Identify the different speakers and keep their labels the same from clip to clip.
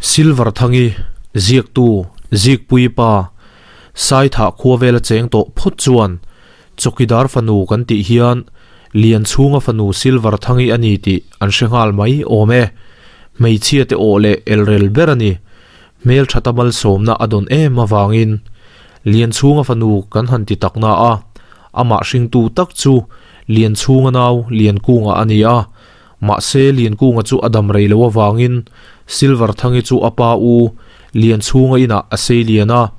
Speaker 1: Silver Thangi, Ziaktu, Zikpuii pa, Saithah khua vela cheng tawh phawt chuan Chawkidar fanu kan tih hian Lianchhunga fanu Silver Thangi a ni tih an hre nghal mai awm e. Hmeichhia te awh leh elrel ber a ni. Hmelthata malsawmna a dawn em avangin Lianchhunga fanu kan han ti tak na a, amah hringtu tak chu Lianchhunga nau Liankunga a ni a. Mahse Liankunga chu a dam rei lo avangin Silver Thangi chu a pa u Lianchhunga inah a sei lian a.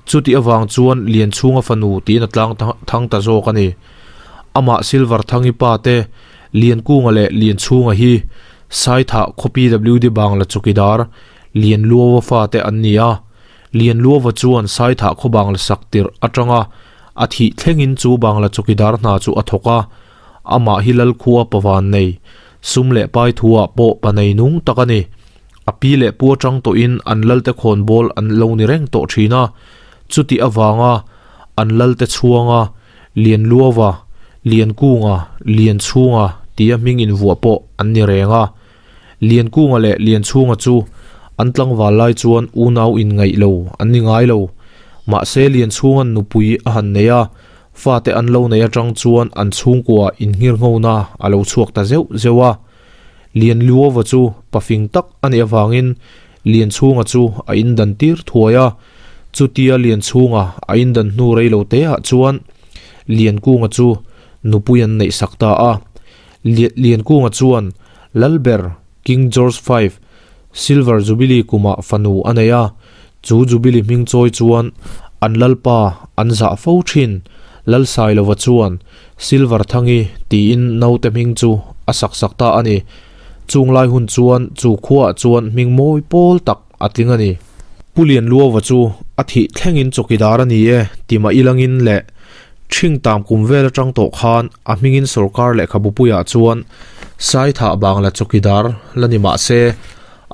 Speaker 1: Chuti avang chuan Lianchhunga fanu tiin a tlang thang ta zawk a ni. Amah Silver Thangi pa te Liankunga leh Lianchhunga hi Saithah khaw PWD Bangla chawkidar Lianluawa fate an ni a. Lianluawa chuan Saithah khaw Bangla sak tirh atanga a thih thlengin chu Bangla chawkidar hna chu a thawk a. Amah hi Lalkhua pavan nei, sum leh pai thuah pawh pa nei nung tak a ni. A pi leh pu atang tawhin an lalte khawnbawl an lo ni reng tawh thin a, chutih avanga an lalte chhuanga Lianluava, Liankunga, Lianchhunga tia hming invuah pawh an ni reng a. Liankunga leh Lianchhunga chu an tlangval lai chuan unau inngaih lo an ni ngai lo. Mahse Lianchhunga'n nupui a han nei a, fate an lo nei atang chuan an chhungkua innghirnghona a lo chhuak ta zeuh zeuh a. Lianluova chu pafing tak a nih avangin Lianchhunga chu a indan tir thuai a, chutia Lianchhunga a indan hnu rei lo te ah chuan Liankunga chu nupui an neih sak ta a. Liankunga chuan Lalber, King George V, Silver Jubilee kumah fanu a nei a, chu Jubilee hming chawi chuan an Lalpa an zah fo thin. Lalsailova chuan Silver Thangi tiin naute hming chu a sak sak ta a ni. Chung lai hun chuan chu khuaah chuan hming mawi pawl tak a tling a ni. Pu Lianluova chu a thih thlengin chawkidar a ni e ti mah ilangin leh ṭhing tam kum vel aṭang tawh khan a hmingin sorkar lehkhabupuiah chuan Saithah Bangla chawkidar la ni mah se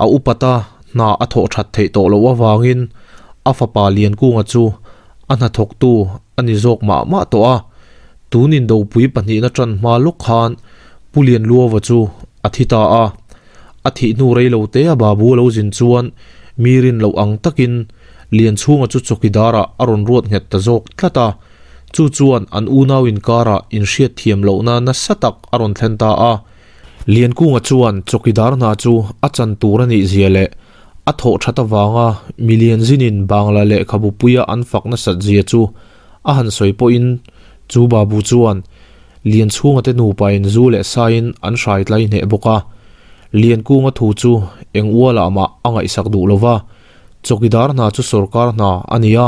Speaker 1: a upata hna a thawh ṭhat theih tawh loh avangin a fapa Liankunga chu a hnathawktu a ni zawk mah mah tawh a, tun indopui pahnihna ṭan hma lawk khan Pu Lianluova chu a thi ta a. A thih hnu rei lo te a babu a lo zin chuan mi rin loh ang takin Lianchhunga chu chawkidarah a rawn ruat nghet ta zawk tlat a, chu chuan an unau inkarah inhriat thiam lohna nasa tak a rawn thlen ta a. Liankunga chuan chawkidar hna chu a chan tur a nih zia leh a thawh that avanga milian zinin Bangla lehkhabu puia an fak nasat zia chu a han sawi pawhin chu babu chuan Lianchhunga te nupain zu leh saiin an hrai tlai hneh bawk a, Liankunga thu chu eng ualah mah a ngaihsak duh lo va, chawkidar hna chu sorkar hna a ni a,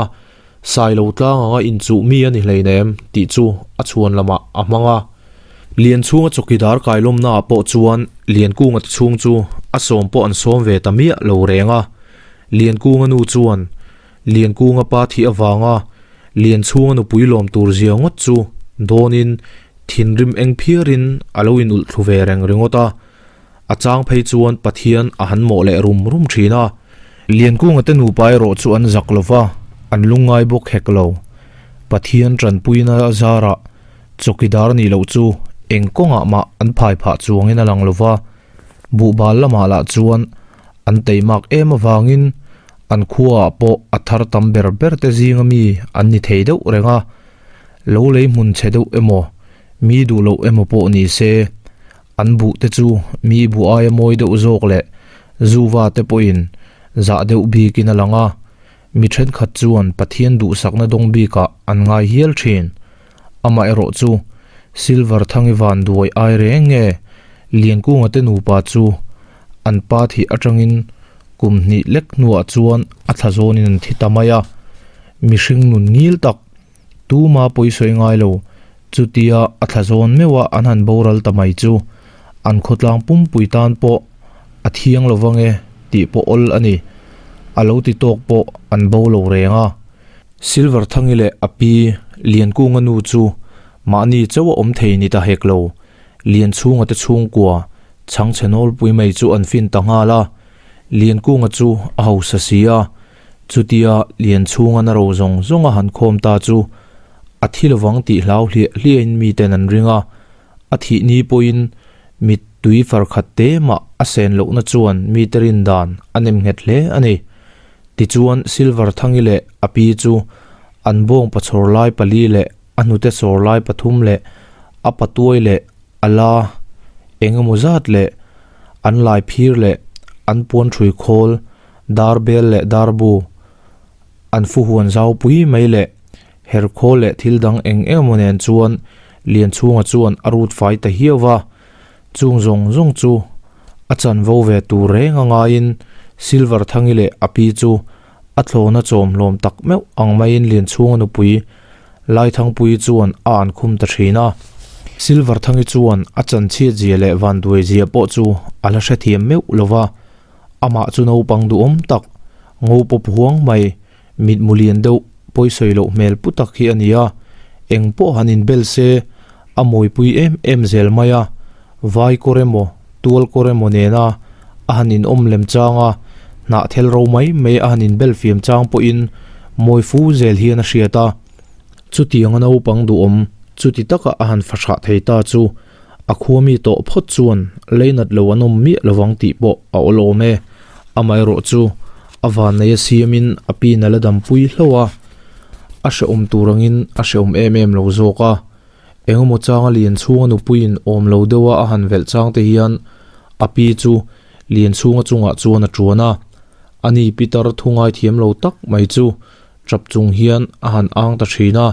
Speaker 1: sai lo tlang anga inchuh mi a ni hleinem tih chu a chhuan lamah a hmang a. Lianchhunga chawkidar kailawmnaah pawh chuan Liankunga te chhung chu a sawm pawh an sawm ve ta miah lo reng a, Liankunga nu chuan Liankunga pa thih avanga Lianchhunga nupui lawm tur zia ngawt chu dawnin thinrim eng phiarin a lo inulh thlu ve reng ringawt a, a chang phei chuan Pathian a han mawh leh rum rum thin a. Liankunga te nupa erawh chu an zak lo va, an lungngai bawk hek lo. Pathian tanpuina a zarah chawkidar nih loh chu eng kawngah mah an phai phah chuangin a lang lo va, buhbal lamah lah chuan an teimak em avangin an khuaah pawh a thar tam ber ber te zinga mi an ni thei deuh reng a, lo lei hmun chhe deuh emaw mi duh loh emaw pawh ni se an buh te chu mi buh aia mawi deuh zawk leh zuva te pawhin zah deuh bikin a lang a, mi thenkhat chuan Pathian duhsakna dawng bikah an ngai hial thin. Amaherawh chu Silver Thangi van duai ai reng nge Liankunga te nupa chu an pa thih atangin kum hnih lek hnuah chuan a thla zawnin an thi ta mai a, mihring nun ngil tak tuma pawisawi ngai lo chutia a thla zawn meuha an han boral ta mai chu an khawtlang pumpui tan pawh a thiang lo vang e tih pawh awl a ni, a lo ti tawk pawh an bo lo reng a. Silver Thangi leh a pi Liankunga nu chu mahni chauh a awm thei ni ta hek lo, Lianchhunga te chhungkua chhangchhe nawlpui mai chu an fin ta nghal a, Liankunga chu a hausa si a, chutia Lianchhunga na ro zawng zawng a han khawm ta chu a thi lovang tih hlau hliah hliahin miten an ring a, a thih ni pawhin mit. Tui far khat te mah a sen lohna chuan mite rin dan a nem nghet hle a ni. Tichuan Silver Thangi leh a pi chu an bawng pachhawr lai pali leh a hnute sawr lai pathum leh a patuai leh a la eng emaw zat leh an lai phir leh an puan hrui khawl dar bel leh dar bu an fu huan zau pui mai leh herkhawl leh thil dang eng eng emaw nen chuan Lianchhunga chuan a rut fai ta hiau va, chung zawng zawng chu a chanvo ve tur reng a ngaiin Silver Thangi leh a pi chu a thlawna chawm hlawm tak meuh ang maiin Lianchhunga nupui Laithangpuii chuan a an khum ta thin a. Silver Thangi chuan a chanchhiat zia leh vanduai zia pawh chu a la hrethiam meuh lo va, amah chu naupang duhawm tak, ngo pawp huang mai, mitmu lian deuh pawisawi loh hmel pu tak hi a ni a, eng pawh han inbel se a mawipui em em zel mai a, vai kawr emaw tual kawr emaw nena a han inawm lem chang a, hnahthel ro mai mai a han inbel fiam chang pawhin mawi fu zel hian a hriat a. Chutianga naupang duhawm chuti taka a han fahrah thei ta chu a khuami tawh phawt chuan leinat lo an awm miah lovang tih pawh a awlawm e. Amaherawh chu a vannei a siamin a pin a la dampui hlauh a, a hrehawm tur angin a hrehawm em em lo zawk a. Engemaw changa Lianchhunga nupuiin awm lo deuha a han velh chang te hian a pi chu Lianchhunga chungah chuan a tuan a, ani Pitar thu ngaithiam lo tak mai chu tap chung hian a han ang ta thin a.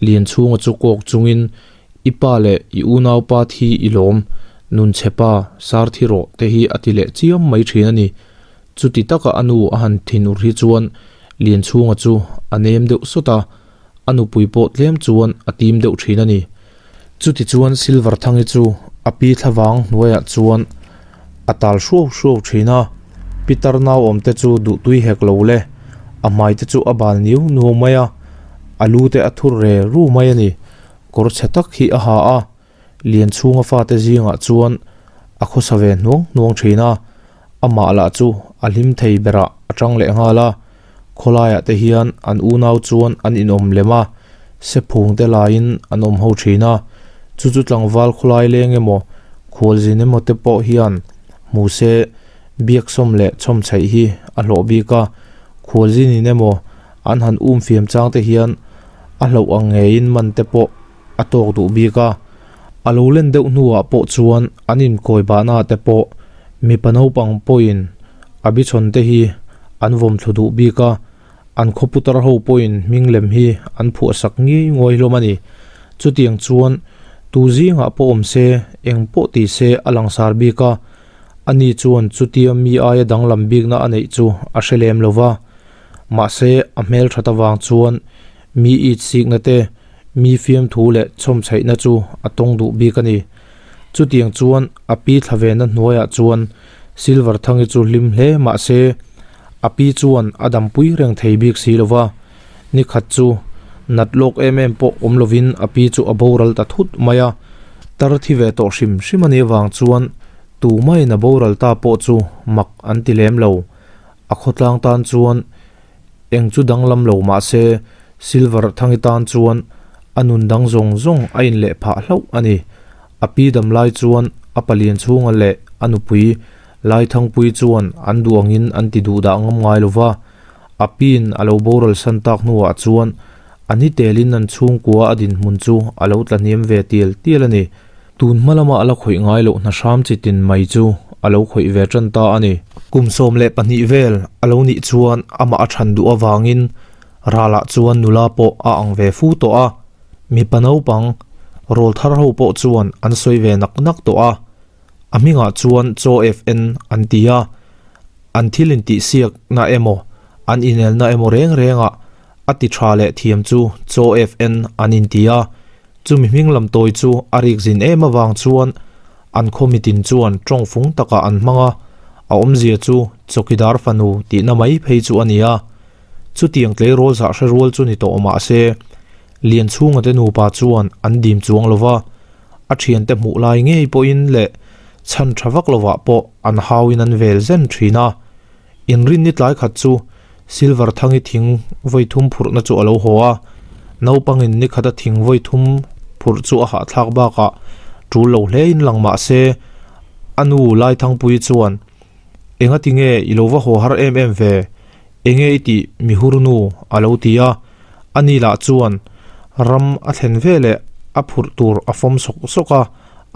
Speaker 1: Lianchhunga chu kawk chungin I pa leh i unaupa thi i lawm, nun chhe pa, sar thi rawh te hi a ti leh chiam mai thin a ni. Chuti taka a nu a han thinur hi chuan Lianchhunga chu a nem deuh sawt a, a nupui pawh tlem chuan a tim deuh thin a ni. Chuti chuan Silver Thangi chu a pi thlavang hnuaiah chuan a tal hruau hruau thin a, Pitar nauawm te chu duhtui hek lo le, a hmai te chu a bal niu nuau mai a, a lu te a thur re ru mai a ni. Kawr chhe tak hi a ha a, Lianchhunga fate zingah chuan a khawsa ve hnuang hnuang thin a, amah lah chu a hlim thei berah a tang leh nghal a, khawlaiah te hian an unau chuan an inawm lem a, sephung te laiin an awm ho thin a, chu chu tlangval khawlai leng emaw khualzin emaw te pawh hian hmu se biaksawm leh chhawmchhaih hi a hlawh bik a, khualzinin emaw an han um fiam chang te hian a hlauh ang ngeiin man te pawh a tawk duh bik a, a lo len deuh hnuah pawh chuan an inkawi bahna te pawh mipa naupang pawhin a bichhawn te hi an vawm thlu duh bik a, an khaw putar ho pawhin hming lem hi an phuah sak ngei ngawi hlawm a ni. Chutiang chuan tu zingah pawh awm se, eng pawh ti se a langsar bik a, ani chuan chutia mi aia danglam bikna a neih chu a hre lem lo va. Mahse, a hmelthat avang chuan mi it sikna te, mi fiamthu leh chhawmchhaihna chu a tawng duh bik a ni. Chutiang chuan a pi thla vena hnuaiah chuan Silver Thangi chu hlim hle mahse, a pi chuan a dampui reng thei bik si lo va. Ni khat chu nat lawk em em pawh awm lovin a pi chu a boral ta thut mai a. Tar thi ve tawh hrim hrim a nih avang chuan tumaiin a boral ta pawh chu mak an ti lem lo. A khawtlang tan chuan eng chu danglam lo mah se Silver Thangi tan chuan a nun dang zawng zawng a inleh phah hlauh a ni. A pi dam lai chuan a palian chhunga leh a nupui Laithangpui chuan an duh angin an ti duh dah ngam ngai lo va. A piin a lo boral san tak hnuah chuan a ni telin an chhungkua a dinhmun chu a lo tla hniam ve tial tial a ni. Tun hma lama a la khawih ngai loh hna hram chi tin mai chu a lo khawih ve tan ta a ni. Kum 12 vel a lo nih chuan amah a than duh avangin ralah chuan nula pawh a ang ve fu tawh a, mipa naupang rawl thar ho pawh chuan an sawi ve nak nak tawh a. A hmingah chuan Chaw FN an ti a, an thil intihsiakna emaw an inelna emaw reng rengah a ti tha leh thiam chu Chaw FN an inti a. Chumi hming lam tawi chu a rik zin em avang chuan an khaw mitin chuan tawng fung takah an hmang a, a awmzia chu Chawkidar fanu tihna mai phei chu a ni a. Chutiang tleirawl zah hre rual chu ni tawh mah se, Lianchhunga te nupa chuan an dim chuang lo va, a thiante hmuh lai ngei pawhin leh chhan tha vak lovah pawh an hauin an vel zen thin a. Inrinni tlai khat chu Silver Thangi thing vawi thum phurhna chu a lo haw a, naupangin ni khata thing vawi thum phurh chu a hahthlak bakah tul lo hlein lang mah se, A nu Laithangpuii chuan, Engati nge i lo va haw har em em ve? Enge i tih mihur nu? a lo ti a. Ani lah chuan ram a thlen veleh a phurh tur a fawm sawk sawk a,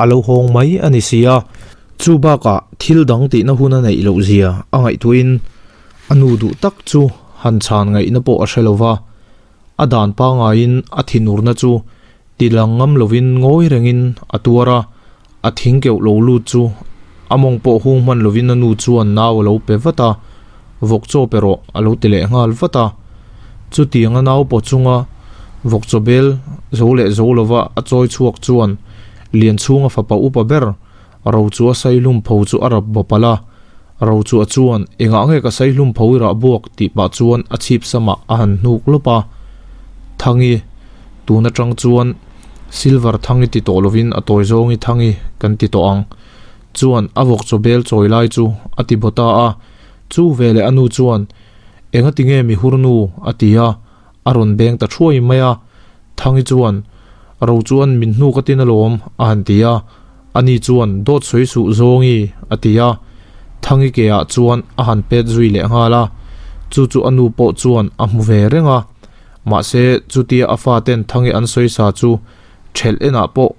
Speaker 1: a lo hawng mai a ni si a. Chu bakah thil dang tihna hun a neih loh zia a ngaihtuahin a nu duh tak chu han chhan ngaihna pawh a hre lo va. A dan pangaiin a thinurna chu tilang ngam lovin ngawi rengin a tuar a, a thing keuh lo lut chu a mawng pawh hung hman lovin a nu chuan nau a lo pe vat a, vawk chaw pe rawh a lo ti leh nghal vat a. Chutiang a nau paw chunga vawk chaw bel zo leh zo lova a chawi chhuak chuan Lianchhunga fapa upa ber Ro chu a saihlum pho chu a rap bawp alh a, Ro chu a chuan, Engah nge ka saihlum pho i rah buak? tih pah chuan a chhip samah a han hnuk lawp a. Thangi, tun atang chuan Silver Thangi ti tawh lovin a tawi zawngi Thangi kan ti tawh ang. Chuan a vawk chaw bel chawi lai chu a ti baw ta a. Chu veleh a nu chuan, Engati nge mi hur nu? a ti a. A rawn beng ta thuai mai a, Thangi chuan, Ro chuan min hnuk a tin alawm, a han ti a. Ani chuan, Dawt sawi suh zawngi, a ti a. Thangi ke ah chuan a han pet zui leh nghal a, chu chu a nu pawh chuan a hmu ve reng a. Mahse, chutia a faten Thangi an sawi sa chu ṭhelh enah pawh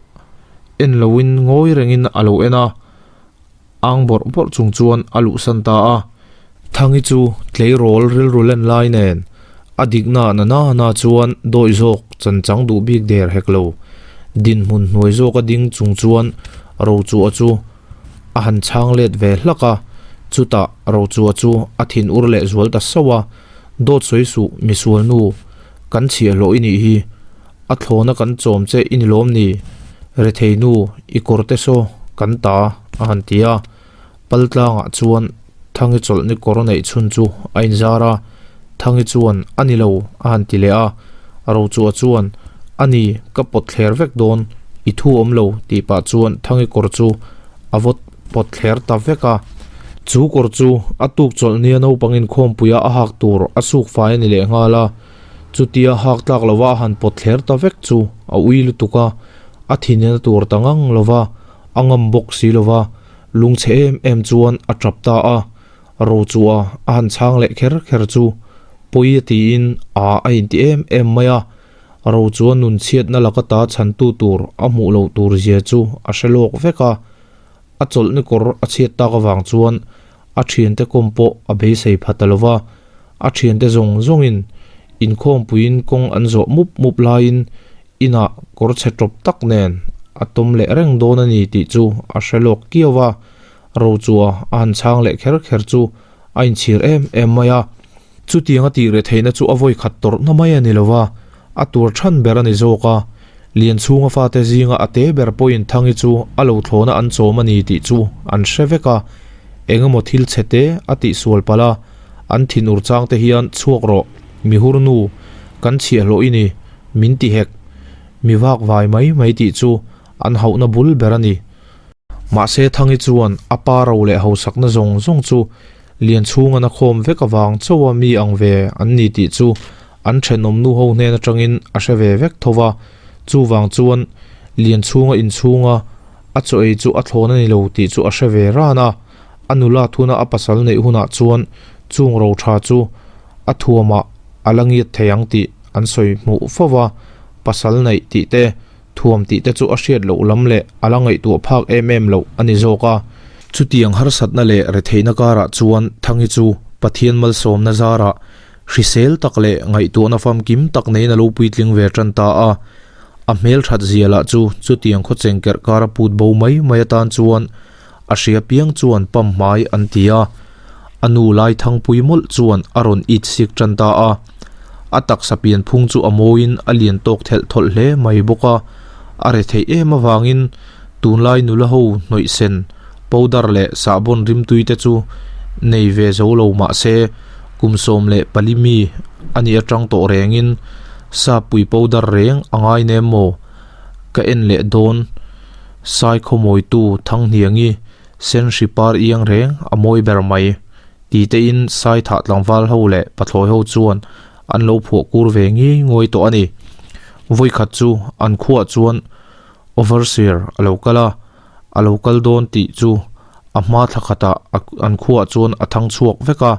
Speaker 1: en loin ngawi rengin a lo en a. Ang bawrh bawrh chung chuan a luhsan ta a. Thangi chu tleirawl rilru len lai nen a dikna na na na chuan dawi zawk chan chang duh bik der hek lo. Dinhmun hnuai zawka ding chung chuan Rochua chu a han chhang let ve hlak a. Chutah Rochua chu a thin ur leh zual ta sauh a, Dawt sawi suh misual nu, kan chhiahhlawh i nih hi. A thlawna kan chawm che i ni lawm ni? Rethei nu, i kawr te saw kan ta, a han ti a. Pal tlangah chuan Thangi chawlhni kawr neih chhun chu a inzar a. Thangi chuan, A ni lo, a han ti leh a. Rochua chuan, A ni, ka pawt thler vek dawn, i thu awm lo, tih pah chuan Thangi kawr chu a vawt pawt thler ta vek a. Chu kawr chu a tuk chawlhnia naupang inkhawmpuia a hak tur a suk fai a ni leh nghal a. Chutia hak tlak lova a han pawt thler ta vek chu a ui lutuk a, a thinina tur ta ngang lova, a ngam bawk si lova, lungchhe em em chuan a tap ta a. Rochua a han chhang leh kher kher chu pawi a tiin a a inti em em mai a. Rochua nun chhiatna laka ta chhantu tur a hmuh loh tur zia chu a hre lawk vek a. A chawlhni kawr a chhiat tak avang chuan a thiante kawm pawh a beisei pha ta lova, a thiante zawng zawngin inkhawmpuiin kawng an zawh mup mup laiin inah kawr chhe tawp tak nen a tawm leh reng dawn a ni tih chu a hre lawk kiau va, Rochua a han chhang leh kher kher chu a inchhir em em mai a. Chutiang a tih reh theihna chu a vawi khat tawrhna mai a ni lo va, a tur than ber a ni zawk a. Lianchhunga fate zinga a te ber pawhin Thangi chu a lo thlawna an chawm a ni tih chu an hre vek a, eng emaw thil chhe te a tihsual palh a, an thinur chang te hian chhuak rawh, mi hur nu, kan chhiahhlawh i ni, min ti hek, mi vak vai mai mai tih chu an hauhna bul ber a ni. Mahse Thangi chuan a pa ro leh hausakna zawng zawng chu Lianchhunga'n a khawm vek avang chauha mi ang ve an ni tih chu an thenawm nu ho hnen atangin a hre ve vek tho va. Chuvang chuan Lianchhunga inchhunga a chaw ei chu a thlawn a ni lo tih chu a hre ve ran a. A nula thuna a pasal neih hunah chuan chung ro tha chu a thuamah a la ngiat thei ang tih an sawi hmuh fo va, pasal neih tih te Thuam tih te chu a hriat loh lam leh a la ngaihtuah phak em em loh a ni zawk a. Chutiang harsatna leh retheihna karah chuan Thangi chu Pathian malsawmna zarah hrisel tak leh ngaihtuahna famkim tak neiin a lo puitling ve tan ta a. A hmelthat zia lah chu chutiang khawcheng kerh kara put bo mai mai atan chuan a hria piang chuan pam hmai an ti a. A nu lai Thangpui mawlh chuan a rawn it sik tan ta a. A taksa pian phung chu a mawiin a lian tawk thelh thawlh hle mai bawk a. A re theih em avangin tunlai nula ho hnawih sen, powder leh sahbawn rimtui te chu nei ve zo lo mah se kum 14 mi a nih atang tawh rengin sappui powder reng a ngai nem maw? Ka en leh dawn Sai khawmawitu Thanghniangi senhri par iang reng a mawi ber mai. Ti tein sai thah tlangval ho leh pathlawi ho chuan an lo phuah kur ve ngei ngawi tawh a ni. Vawikhat chu an khuah chuan overseer a lo kal a, a lo kal dawn tih chu A hma thla khatah an khuaah chuan a thang chhuak vek a,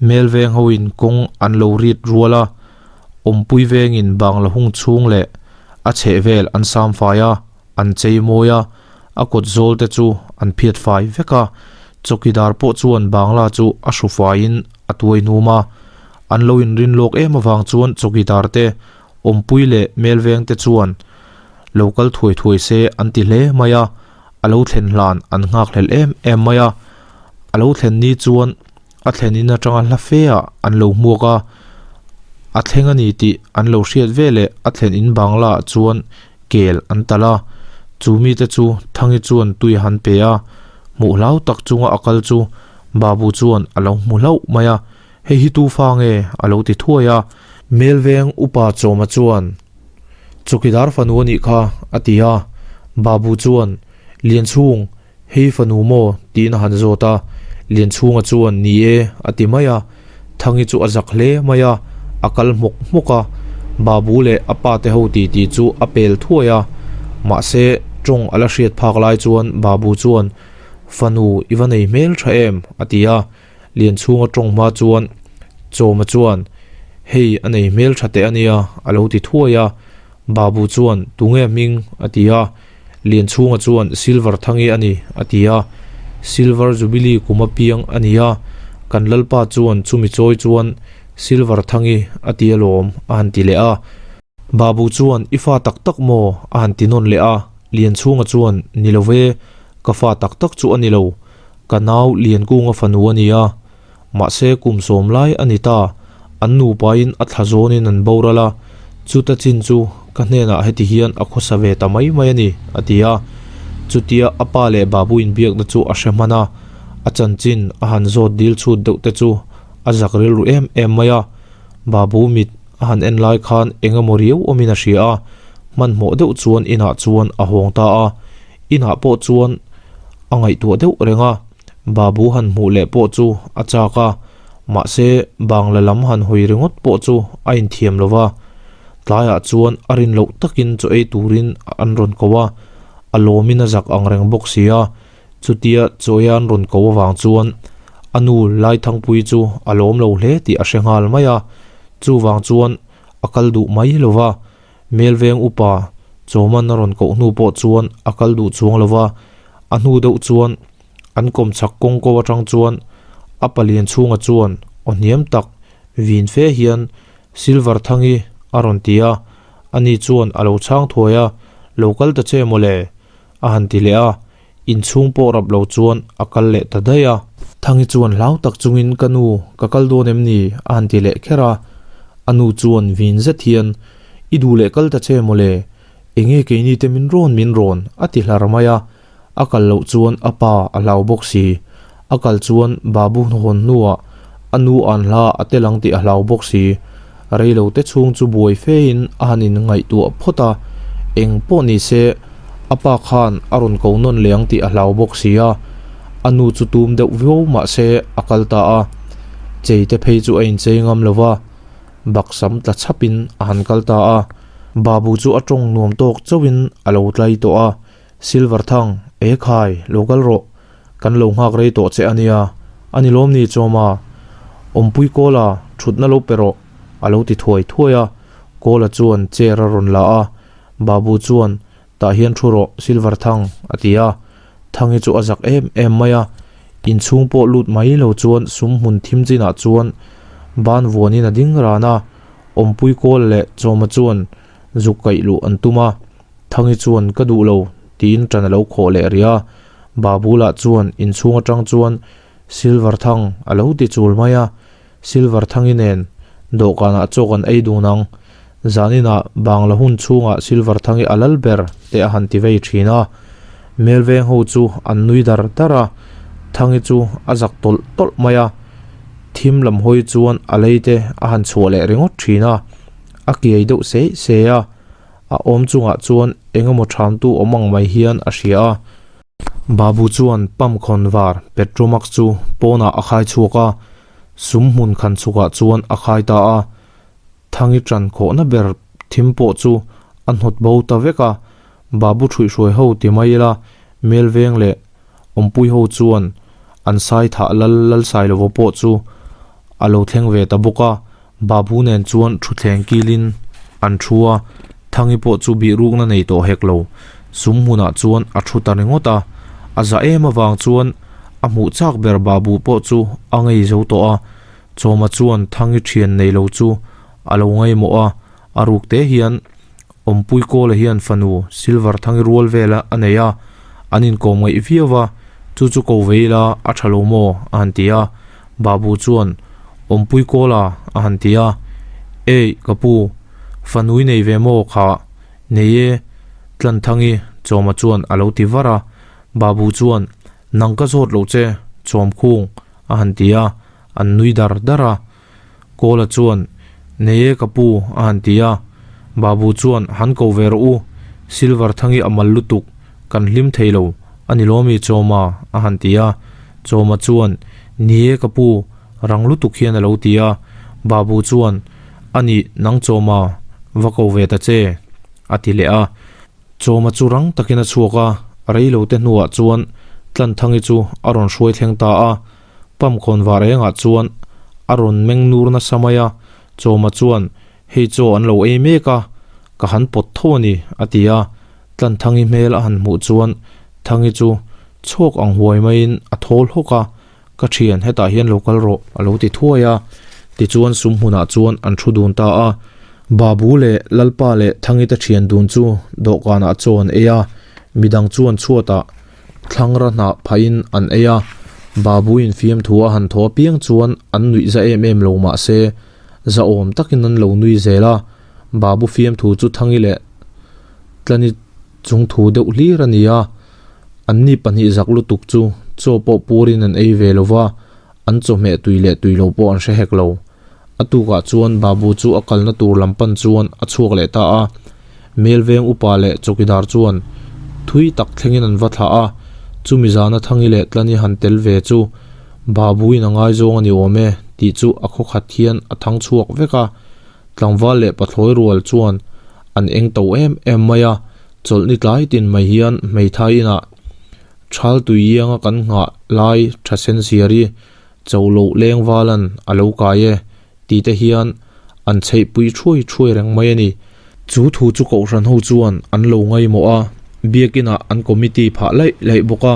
Speaker 1: Mel veng hoin kawng an lo rit rual a, awmpui vengin bangla hung chhung leh a chhehvel an sam fai a, an chei mawi a, a kawt zawl te chu an phiat fai vek a, chawkidar pawh chuan bangla chu a hru faiin a tuai hnum a, an lo inrin lawk em avang chuan chawkidar te awmpui leh mel veng te chuan lo kal thuai thuai se an ti hle mai a, a lo thlen hlan an nghak hlel em em mai a, a lo thlen ni chuan a thlen in atanga hla fe ah an lo hmuak a, a thleng a ni tih an lo hriat ve leh a thlen in bangla ah chuan kel an talh a, chu mite chu Thangi chuan tui a han pe a, hmuh hlau tak chunga a kal chu Babu chuan a lo hmu hlauh mai a, hei hi tu fa nge a lo ti thuai a, Melveng upa Chawma chuan Chawkidar fanu a nih kha a ti a, Babu chuan Lianchhung Hei fanu maw? tiin a han zawt a, Lianchhunga chuan Ni e a ti mai a, Thangi chu a zak hle mai a, a kal hmawk hmawk a, Babu leh a pa te ho titi chu a pel thuai a, mahse tawng a la hriat phak lai chuan Babu chuan Fanu i va nei hmel tha em? a ti a, Lianchhunga tawng hma chuan Chawma chuan Hei a nei hmel tha teh a nia a lo ti thuai a, Babu chuan Tunge hming? a ti a. Lianchhunga chuan Silver Thangi a ni, a ti a. Silver Jubilee kum a piang a ni a, kan Lalpa chuan chumi chawi chuan Silver Thangi a ti alawm, a han ti leh a. Babu chuan I fa tak tak maw? a han ti nawn leh a. Lianchhunga chuan Ni lo ve, ka fa tak tak chu a ni lo, ka nau Liankunga fanu a ni a. Mahse kum sawm lai a ni ta, an nupain a thla zawnin an boral a, chuta chin chu ka hnenah heti hian a khawsa ve ta mai mai a ni, a ti a. Chutia a pa leh Babu inbiakna chu a hre hman a, a chanchin a han zawt dil chhut deuh te chu a zak rilru em em mai a. Babu mit a han en lai khan eng emaw riau awmin a hria a, hmanhmawh deuh chuan inah chuan a hawng ta a, inah pawh chuan a ngaihtuah deuh reng a. Babu han hmuh leh pawh chu a chak a, mahse bangla lam han hawi ringawt pawh chu a inthiam lo va. Tlaiah chuan a rin loh takin chaw ei turin an rawn ko a, a lawmin a zak ang reng bawk si a. Chutia chaw eia an rawn ko avang chuan a nu Laithangpui chu a lawm lo hle tih a hre nghal mai a, chuvang chuan a kal duh mai lo va. Melveng upa Chawman a rawn koh hnu pawh chuan a kal duh chuang lo va, a hnu deuh chuan an kawm chhak kawng ko atang chuan a palian chhunga chuan aw hniam tak vin fe hian Silver Thangi a rawn ti a, ani chuan a lo chhang thuai a, Lo kal ta che mawle a han ti leh a, inchhung pawh rap lo chuan a kal leh ta daih a. Thangi chuan hlau tak chungin Ka nu, ka kal dawn em ni? a han ti leh kher a, a nu chuan vin zet hian I duh leh kal ta che mawle, enge keini te min rawn min rawn a ti hlar mai a, a kal loh chuan a pa a hlau bawk si, a kal chuan Babu hawn hnuah a nu an hla a tel ang tih a hlau bawk si. Reilo te chhung chu buai fein a han in ngaihtuah phawt a, eng pawh ni se a pa khan a rawn ko nawn leh ang tih a hlau bawk si a, a nu chu tum deuh viau mah se a kal ta a, chei te phei chu a inchei ngam lo va, baksam tla chhapin a han kal ta a, Babu chu a tawng nuam tawk chauhin a lo tlai tawh a, Silver Thang, e khai, lo kal rawh, kan lo nghak rei tawh che a nia, a ni lawm ni Chawma? Awmpui Kawla, thutna lo pe rawh, a lo ti thuai thuai a, Kawla chuan chair a rawn la a, Babu chuan, Tah hian thu rawh, Silver Thang, a ti a, Thangi chu a zak em em mai a, inchhung pawh lut mai lo chuan sum hmun thim chinah chuan ban vuanin a ding ran a, Awmpui Kawla leh Chawma chuan zuk kaih luh an tum a, Thangi chuan ka duh lo tiin ṭan a lo khawh leh rih a, Babu lah chuan inchhung aṭang chuan Silver Thang a lo ti chul mai a, Silver Thangi nen dawhkanah chaw kan ei dun ang, zaninah Bangla hun chhungah Silver Thangi a lal ber te a han ti vei ṭhin a, Melveng ho chu an nui dar dar a, Thangi chu a zak tawlh tawlh mai a, thim lam hawi chuan a lei te a han chhuah leh ringawt ṭhin a, a kiai deuh seh seh a. A awm chungah chuan eng emaw thamtu awm ang mai hian a hria a. Babu chuan pump khawn var Petromax chu pawnah a khai chhuak a, sum hmun khan chhukah chuan a khai ta a. Thangi tan khawhna ber thim pawh chu a hnawt bo ta vek a, Babu thuihhruai ho ti mai ila Melveng leh. Awmpui ho chuan an sai thah lal lal Sailova pawh chu a lo thleng ve ta bawk a, Babu nen chuan thutthleng kilin an thu a, Thangi pawh chu bihrukna nei tawh hek lo. Sum hmunah chuan a thu ta ringawt a, a za em avang chuan a hmuh chak ber Babu pawh chu a ngei zo tawh a, Chawma chuan Thangi thian nei lo chu a lo ngaimawh a, a ruk te hian Awmpui Kawla hian fanu Silver Thangi rual vela a nei a, an inkawm ngaih viau va, chu chu ko ve ila a tha lo maw? a han ti a, Babu chuan Awmpui Kawla a han ti a, Ei, ka pu, fanu i nei ve maw kha? Nei e, Tlanthangi Chawma chuan a lo ti var a, Babu chuan Nang ka zawt loh che, Chawmkhung a han ti a, an nui dar dar a. Kawla chuan, Nei e ka pu, a han ti a. Babu chuan, Han ko ve rawh u, Silver Thangi a mal lutuk, kan hlim thei lo, a ni lawmi Chawma, a han ti a. Chawma chuan, Ni e ka pu, rang lutuk hian a lo ti a. Babu chuan, A nih, nang Chawma, va ko ve ta che, a ti leh a. Chawma chu rang takin a chhuak a, reilote hnuah chuan Tlanthangi chu a rawn hruai thleng ta a. Pump khawn var engah chuan a rawn meng nur nasa mai a, Chawma chuan, Hei chaw an lo ei mek a, ka han pawt tho a ni, a ti a. Tlanthangi hmel a han hmuh chuan Thangi chu chhawk ang huai maiin a thawl hawk a, Ka thian, hetah hian lo kal rawh, a lo ti thuai a. Tichuan sum hmunah chuan an thu dun ta a. Babu leh Lalpa leh Thangi te thian dun chu dawhkanah chaw an ei a, midang chuan chhuatah Thlangra hnah phahin an ei a, Babuin fiamthu a han thaw apiang chuan an nuih za em em lo mah se, zahawm takin an lo nui zel a, Babu fiamthu chu Thangi leh Tlani chungthu deuh hlir a ni a, anni pahnih zak lutuk chu chaw pawh purin an ei ve lo va, an chawhmeh tui leh tui lo pawh an hre hek lo. A tukah chuan Babu chu a kalna tur lam pan chuan a chhuak leh ta a, Melveng upa leh chawkidar chuan thui tak thlengin an va thlah a, chumi zana Thangi leh Tlani han tel ve chu Babuin a ngaizawng a ni awm e tih chu a khawkhat hian a thang chhuak vek a, tlangval leh pathlawi rual chuan an eng to em em mai a, chawlhni tlai tin mai hian hmeithai inah Thal tui ianga kan nghah lai tha sen siar i cho loh leng valan a lo kai e tih te hian an chheihpui thuai thuai reng mai a ni. Chu thu chu Kohhran ho chuan an lo ngaimawh a, biakinah an committee phah laih laih bawk a,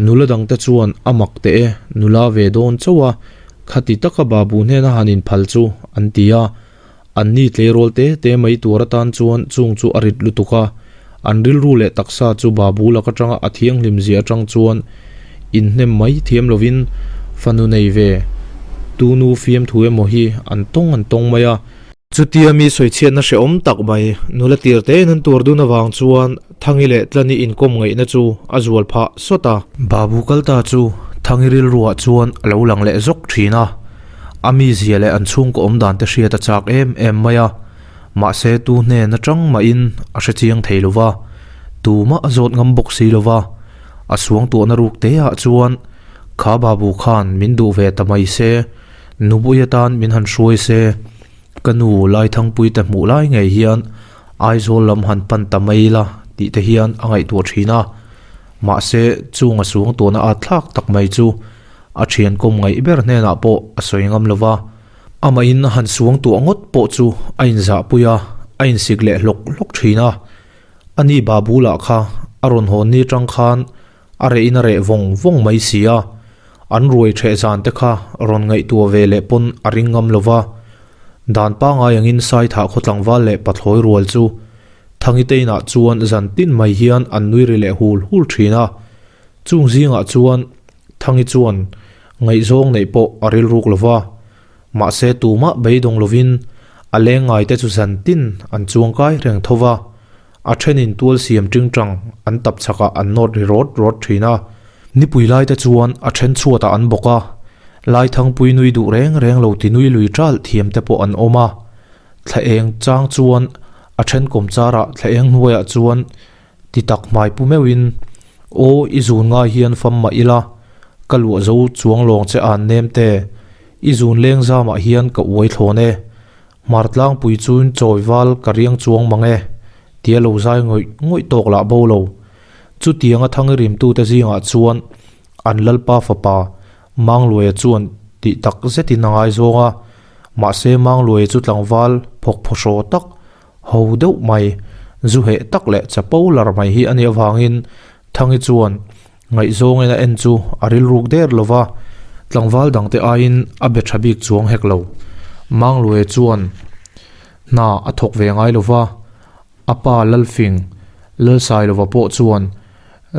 Speaker 1: nula dangte chuan a mak teh e, nula ve dawn chauh a, khati taka babu hnena han inphal chu an ti a. Anni tleirawl te te mai tur atan chuan chung chu a rit lutuk a, an rilru leh taksa chu Babu lak atanga a thianghlim zia atang chuan inhnem mai thiam lovin fanu nei ve tunu fiamthu emaw hi an tawng an tawng mai a. Chutia mi sawichhiatna hrehawm tak mai nula tir tein an tur dun avang chuan Thangi leh Tlani inkawm ngaihna chu a zual phah sawt a. Babu kal ta chu Thangi rilruah chuan a lo lang leh zawk thin a. A mizia leh an chhungkaw awm dan te hriat a chak em em mai a, mahse tu hnen atang mahin a hre chiang thei lo va, tumah a zawt ngam bawk si lo va, a suangtuahna ruk te ah chuan kha babu khan min duh ve ta mai se, nupui atan min han hruai se, ka nu Laithangpui te hmuh lai ngei hian Aizawl lam han pan ta mai ila tih te hian a ngaihtuah thin a, mahse chung a suangtuahna at thlak tak mai chu A thian kawm ngaih ber hnenah pawh a sawi ngam lo va, amahin a han suang tuah ngawt pawh chu a inzahpui a, a insik leh hlawk hlawk thin a. Ani Babu lah kha a rawn hawn ni tang khan a rehin a reh vawng vawng mai si a, an ruai theh zan te kha rawn ngaihtuah ve leh pawn a ring ngam lo va. Dan pangngai angin Saithah khaw tlangval leh pathlawi rual chu Thangiteinah chuan zan tin mai hian an nui ri leh hul hul thin a, chung zingah chuan Thangi chuan ngaihzawng neih pawh a rilruk lo va, mahse tumah beidawng lovin a leng ngaite chu zan tin an chuang kai reng tho va, a thenin tual siam tingtang an tap chhakah an nawt ri rawt rawt thin a. Nipui laite chuan a then chhuatah an bawk a, Laithangpui nui duh reng reng lo ti nui lui ṭalh thiam te pawh an awm a, thla eng chang chuan a then kawm charah thla eng hnuaiah chuan Ti tak hmai pu meuhin, Aw, i zun ngai hian fam mah ila, ka luah zo chuang lawng che an nem te, i zun leng zamah hian ka uai thlawn e, hmar tlangpui chuin chawi val ka riang chuang mang e, tia lo zai ngawih ngawih tawk lah bo lo. Chutianga thang i rimtute zingah chuan. An Lalpa fapa Mangluaia chuan tih tak zetin a ngaizawng a, mahse Mangluaia chu tlangval phawk phawhraw tak, ho deuh mai, zu heh tak leh chapo lar mai hi a nih avangin Thangi chuan ngaihzawngin a en chu a rilruk der lo va, tlangval dangte aiin a be tha bik chuang hek lo. Mangluaia chuan hna a thawk ve ngai lo va, A pa Lalfing, Lalsailova pawh chuan,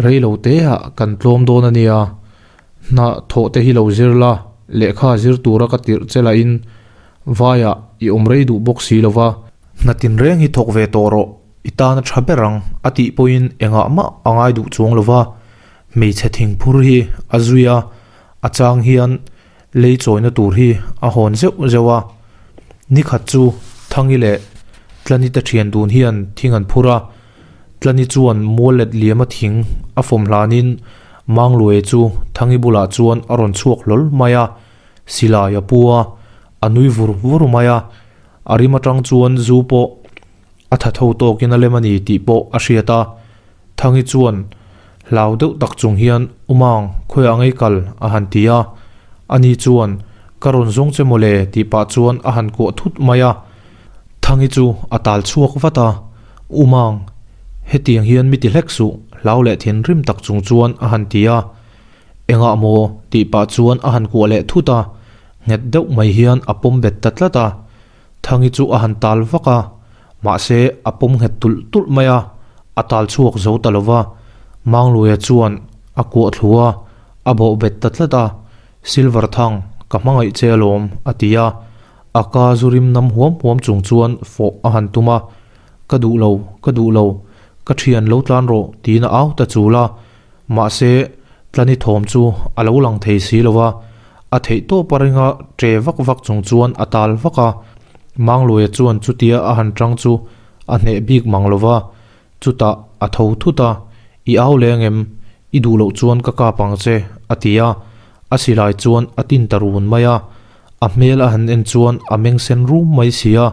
Speaker 1: Rei lo teah kan tlawm dawn a nia, hna thawh te hi lo zir la, lehkha zir tura ka tirh che lahin vaiah i awm rei duh bawk si lova, hna tinreng hi thawk ve tawh rawh, i tan a tha ber ang a tih pawhin engah mah a ngai duh chuang lova, hmeichhe thingphur hi a zui a, a chang hian Lei chawina tur hi a hawn zeuh zeuh a, nikhat chu Thangi leh Tlani te thian dun hian thing an phur a, Tlani chuan mual let liama thing a fawm hlanin Mangluaia chu Thangi bulah chuan a rawn chhuak hlawl mai a, silai a pu a, a nui vur vur mai a, a rim atang chuan zu pawh a tha tho tawkin a lem a ni tih pawh a hriat a, Thangi chuan hlau deuh tak chung hian Umang, khawiah ngei kal? a han ti a. Ani chuan, Ka rawn zawng che mawle tih pah chuan a han kuah thut mai a. Thangi chu a tal chhuak vat a, Umang, hetiang hian mi ti hlek suh, hlau leh thinrim tak chung chuan a han ti a. Engah maw? tih pah chuan a han kuah leh thut a, nghet deuh mai hian a pawm bet ta tlat a. Thangi chu a han tal vak a, mahse a pawm nghet tulh tulh mai a, a tal chhuak zo ta lo va. Mangluaia chuan a kuah thlu a, a bawh bet ta tlat a, Silver Thang, ka hmangaih che alawm, a ti a. A ka zu rim nam huam huam chung chuan fawh a han tum a, Ka duh lo, ka duh lo, ka thian lo tlan rawh, tiin a au ta chul a. Mahse, Tlani thawm chu a lo lang thei si lo va, a theih tawp a ringa ṭe vak vak chung chuan a tal vak a. Mangluaia chuan chutia a han ṭang chu a hneh bik mang lo va, chutah a tho thut a, I au leng em? I duh loh chuan ka kap ang che, a ti a. A silai chuan a tin ta run mai a. A hmel a han en chuan a meng sen rum mai si a,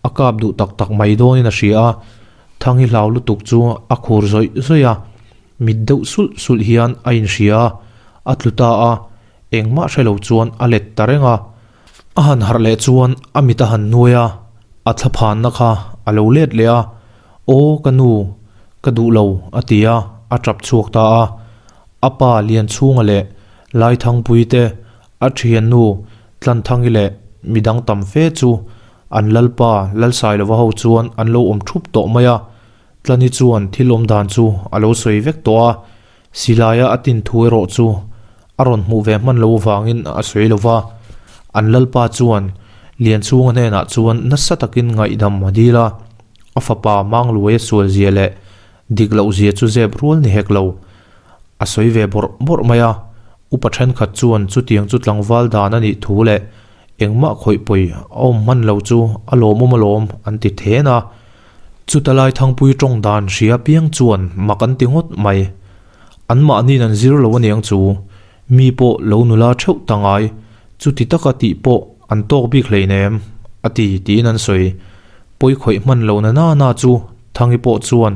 Speaker 1: a kap duh tak tak mai dawnin a hria a. Thangi hlau lutuk chu a khur zawih zawih a. Mit deuh sulh sulh hian a inhria a, a tlu ta a, engmah hre lo chuan a let ta reng a. A han harh leh chuan a mit a han nuai a, a thlaphanna kha a lo let leh a, Aw ka nu, ka duh lo a ti a, a tap chhuak ta a. A pa Lianchhunga leh Laithangpui te, a thiannu Tlanthangi leh midang tam fe chu an lalpa Lalsailova ho chuan an lo awm thup tawh mai a. Tlani chuan thil awm dan chu a lo sawi vek tawh a, silaia a tin thu erawh chu a rawn hmuh ve hman lo avangin a sawi lo va. An lalpa chuan Lianchhunga hnenah chuan nasa takin ngaihdam a dil a, a fapa Mangluaia sualzia leh dik lohzia chu zep rual ni hek lo. A sawi ve bawrh bawrh mai a, upa thenkhat chuan chutiang chu tlangval dan a nih thu leh engmah khawih pawi a awm hman lo chu a lawmawm alawm an ti then a. Chuta lai Thangpui tawng dan hria piang chuan mak an ti ngawt mai. Anmahniin an zir lo aniang chu, mi pawh lo nula theuh ta ngai, chuti taka tih pawh an tawk bik hleinem, a ti tiin an sawi. Pawi khawih hman lo na na chu Thangi pawh chuan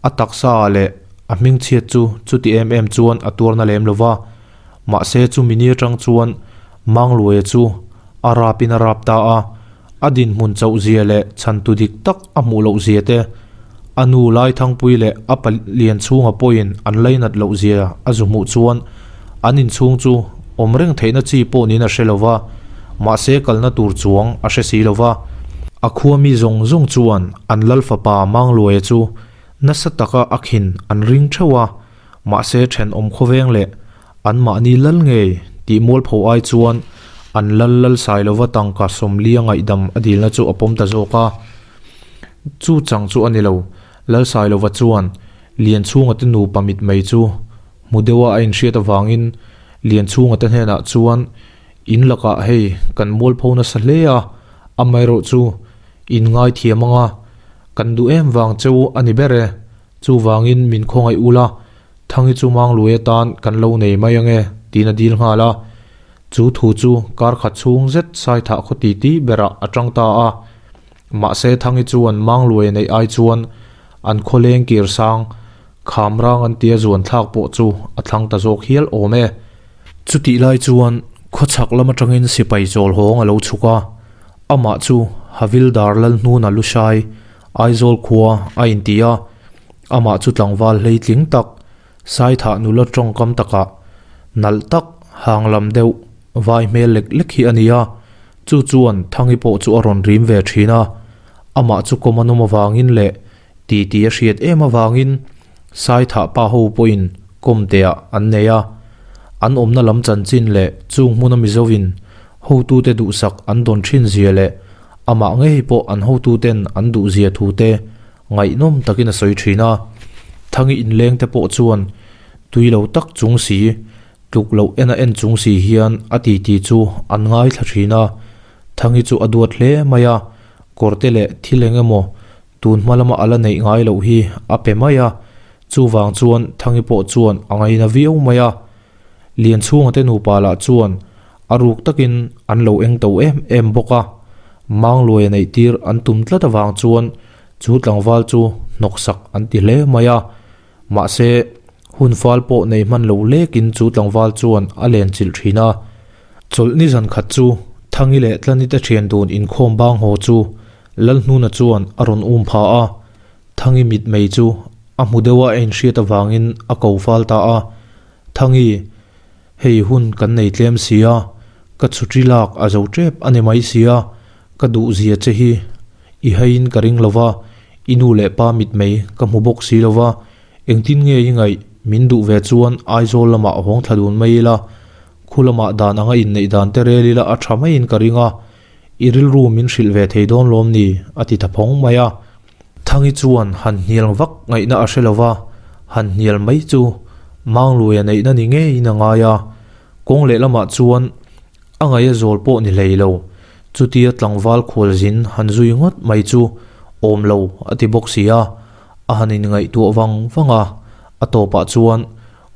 Speaker 1: a taksa ah leh a hmingchhiat chu chuti em em chuan a tuarna lem lo va. Mahse chumi ni atang chuan Mangluaia chu a rapin a rap ta a. A dinhmun chauh zia leh chhantu dik tak a hmuh loh zia te, a nu Laithangpui leh a pa Lianchhunga pawhin an lainat loh zia a zu hmuh chuan an inchhung chu awm reng theihna chi pawh niin a hre lo va, mahse kalna tur chuang a hre si lo va. A khua mi zawng zawng chuan an lal fapa Mangluaia chu nasa taka a khin an ring theuh a, mahse thenawm khawveng leh Anmahni lal ngei tih mualpho ai chuan an lal lal sai lova tangka sawmli a ngaihdam a dilna chu a pawm ta zawk a. Chu chang chu a ni lo, Lal Sailova chuan Lianchhunga te nupa mit mai chu hmu deuha a inhriat avangin Lianchhunga te hnenah chuan in lakah hei kan mualpho nasa hle a, amaherawh chu in ngaithiam anga kan duh em vang cheu a ni ber e, chuvangin min khawngaih ula, Thangi chu Mangluaia tan kan lo nei mai ange tiin a dil nghal a. Chu thu chu kar khat chhung zet Saithah khaw ti ti berah a tang ta a. Mahse Thangi chuan Mangluaia neih ai chuan an khawleng kir sang Khamrang an tia zuan thlak pawh chu a thlang ta zawk hial awm e. Chutih lai chuan khawchhak lam atangin sipai chawl hawng a lo chhuk a, amah chu Havildar Lalhnuna Lushai, Aizawl khua a inti a, amah chu tlangval hleitling tak, Saithah nula tawngkam takah nalh tak hang lam deuh vai hmel lek lek hi a ni a, chu chuan Thangi pawh chu a rawn rim ve thin a, amah chu kawm a nawm avangin leh titi a hriat em avangin Saithah pa ho pawhin kawmteah an nei a, an awmna lam chanchin leh chung hmuna Mizovin hotute duhsak an dawn thin zia leh amah ngei pawh an hotuten an duh zia thu te Ngaihnawm takin a sawi thin a, Thangi inleng te pawh chuan tui lo tak chung si, tluk loh en a en chung si hian a titi chu an ngaithla thin a. Thangi chu a duat hle mai a, kawrte leh thil eng emaw tun hma lama a la neih ngai loh hi a pe mai a, chuvang chuan Thangi pawh chuan a ngaina viau mai a. Lianchhunga te nupa lah chuan a ruk takin an lo eng to em em bawk a, Mangluaia neih tir an tum tlat avang chuan chu tlangval chu hnawksak an ti hle mai a. Mahse, hun fal pawh nei hman lo lekin chu tlangval chuan a len chilh thin a. Chawlhni zan khat chu Thangi leh Tlani te thian dun inkhawm bang haw chu Lalhnuna chuan a rawn um pha a. Thangi mitmei chu a hmu deuh a a inhriat avangin a ko fal ta a, Thangi, hei hun kan nei tlem si a, ka chhutri lak a zo tep a ni mai si a, ka duh zia che hi i haiin ka ring lo va, i nu leh pa mitmei ka hmu bawk si lo va, engtin nge i ngaih min duh ve chuan Aizawl lamah hawng thla dun mai ila, khu lamah dan anga inneih dan te rel ila a tha maiin ka ring a, i rilru min hrilh ve thei dawn lawm ni a ti ta phawng mai a. Thangi chuan han hnial vak ngaihna a hre lo va, han hnial mai chu Mangluaia neihna ni ngeiin a ngai a, kawng lehlamah chuan a ngaih a zawl pawh ni hlei lo, chutia tlangval khualzin han zui ngawt mai chu awm lo a ti bawk si a, a han inngaihtuah vang vang a, a tawpah chuan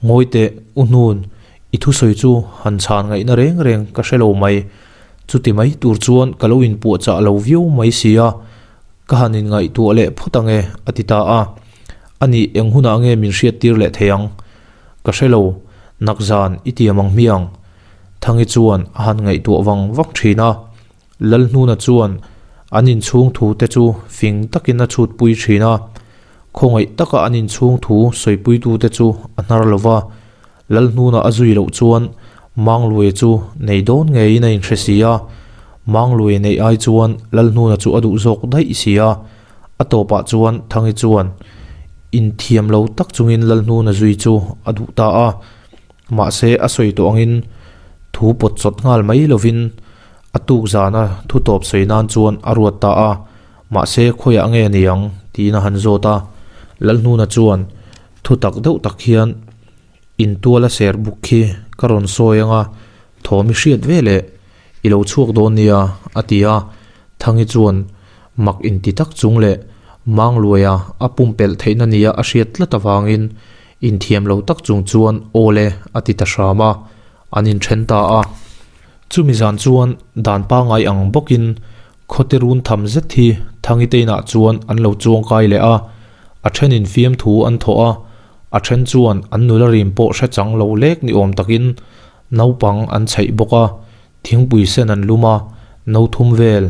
Speaker 1: Ngawi teh U Hnun, i thusawi chu han chhan ngaihna reng reng ka hre lo mai, chuti mai tur chuan ka lo inpuahchah lo viau mai si a, Ka han inngaihtuah leh phawt ang e, a ti ta a. Anih eng hunah nge min hriattir leh thei ang? Ka hre lo, nakzan i tiam ang hmiang. Thangi chuan a han ngaihtuah vang vang thin a. Lalhnuna chuan an inchhung thu te chu fing takin a chhutpui thin a. Khawngaih taka an inchhung thu sawipuitu te chu a hnar lo va. Lalhnuna a zui loh chuan Mangluaia chu nei dawn ngeiin a inhre si a, Mangluaia neih ai chuan Lalhnuna chu a duh zawk daih si a, a tawpah chuan Thangi chuan inthiam lo tak chungin Lalhnuna zui chu a duh ta a, mahse a sawi tawh angin thu pawt chawt nghal mai lovin a tuk zana thu tawp sawi nan chuan a ruat ta a, mahse khawiah nge ni ang tiin a han zawt a, Lalhnuna chuan thu tak deuh tak hian Intuala ser buk khi ka rawn sawi anga thawm i hriat ve leh i lo chhuak dawn nia a ti a, Thangi chuan mak inti tak chung leh Mangluaia a pumpelh theihna nia a hriat tlat avangin inthiam lo tak chung chuan aw le a ti ta hram a, an inthen ta a. Chumi zan chuan dan pangngai ang bawkin Khawte run tham zet hi Thangite inah chuan an lo chuang kai leh a, a thenin fiamthu an thawh a, a then chuan an nula rim pawh hre chang lo lek ni awm takin naupang an chheih bawk a, thingpui sen an lum a, no thum vel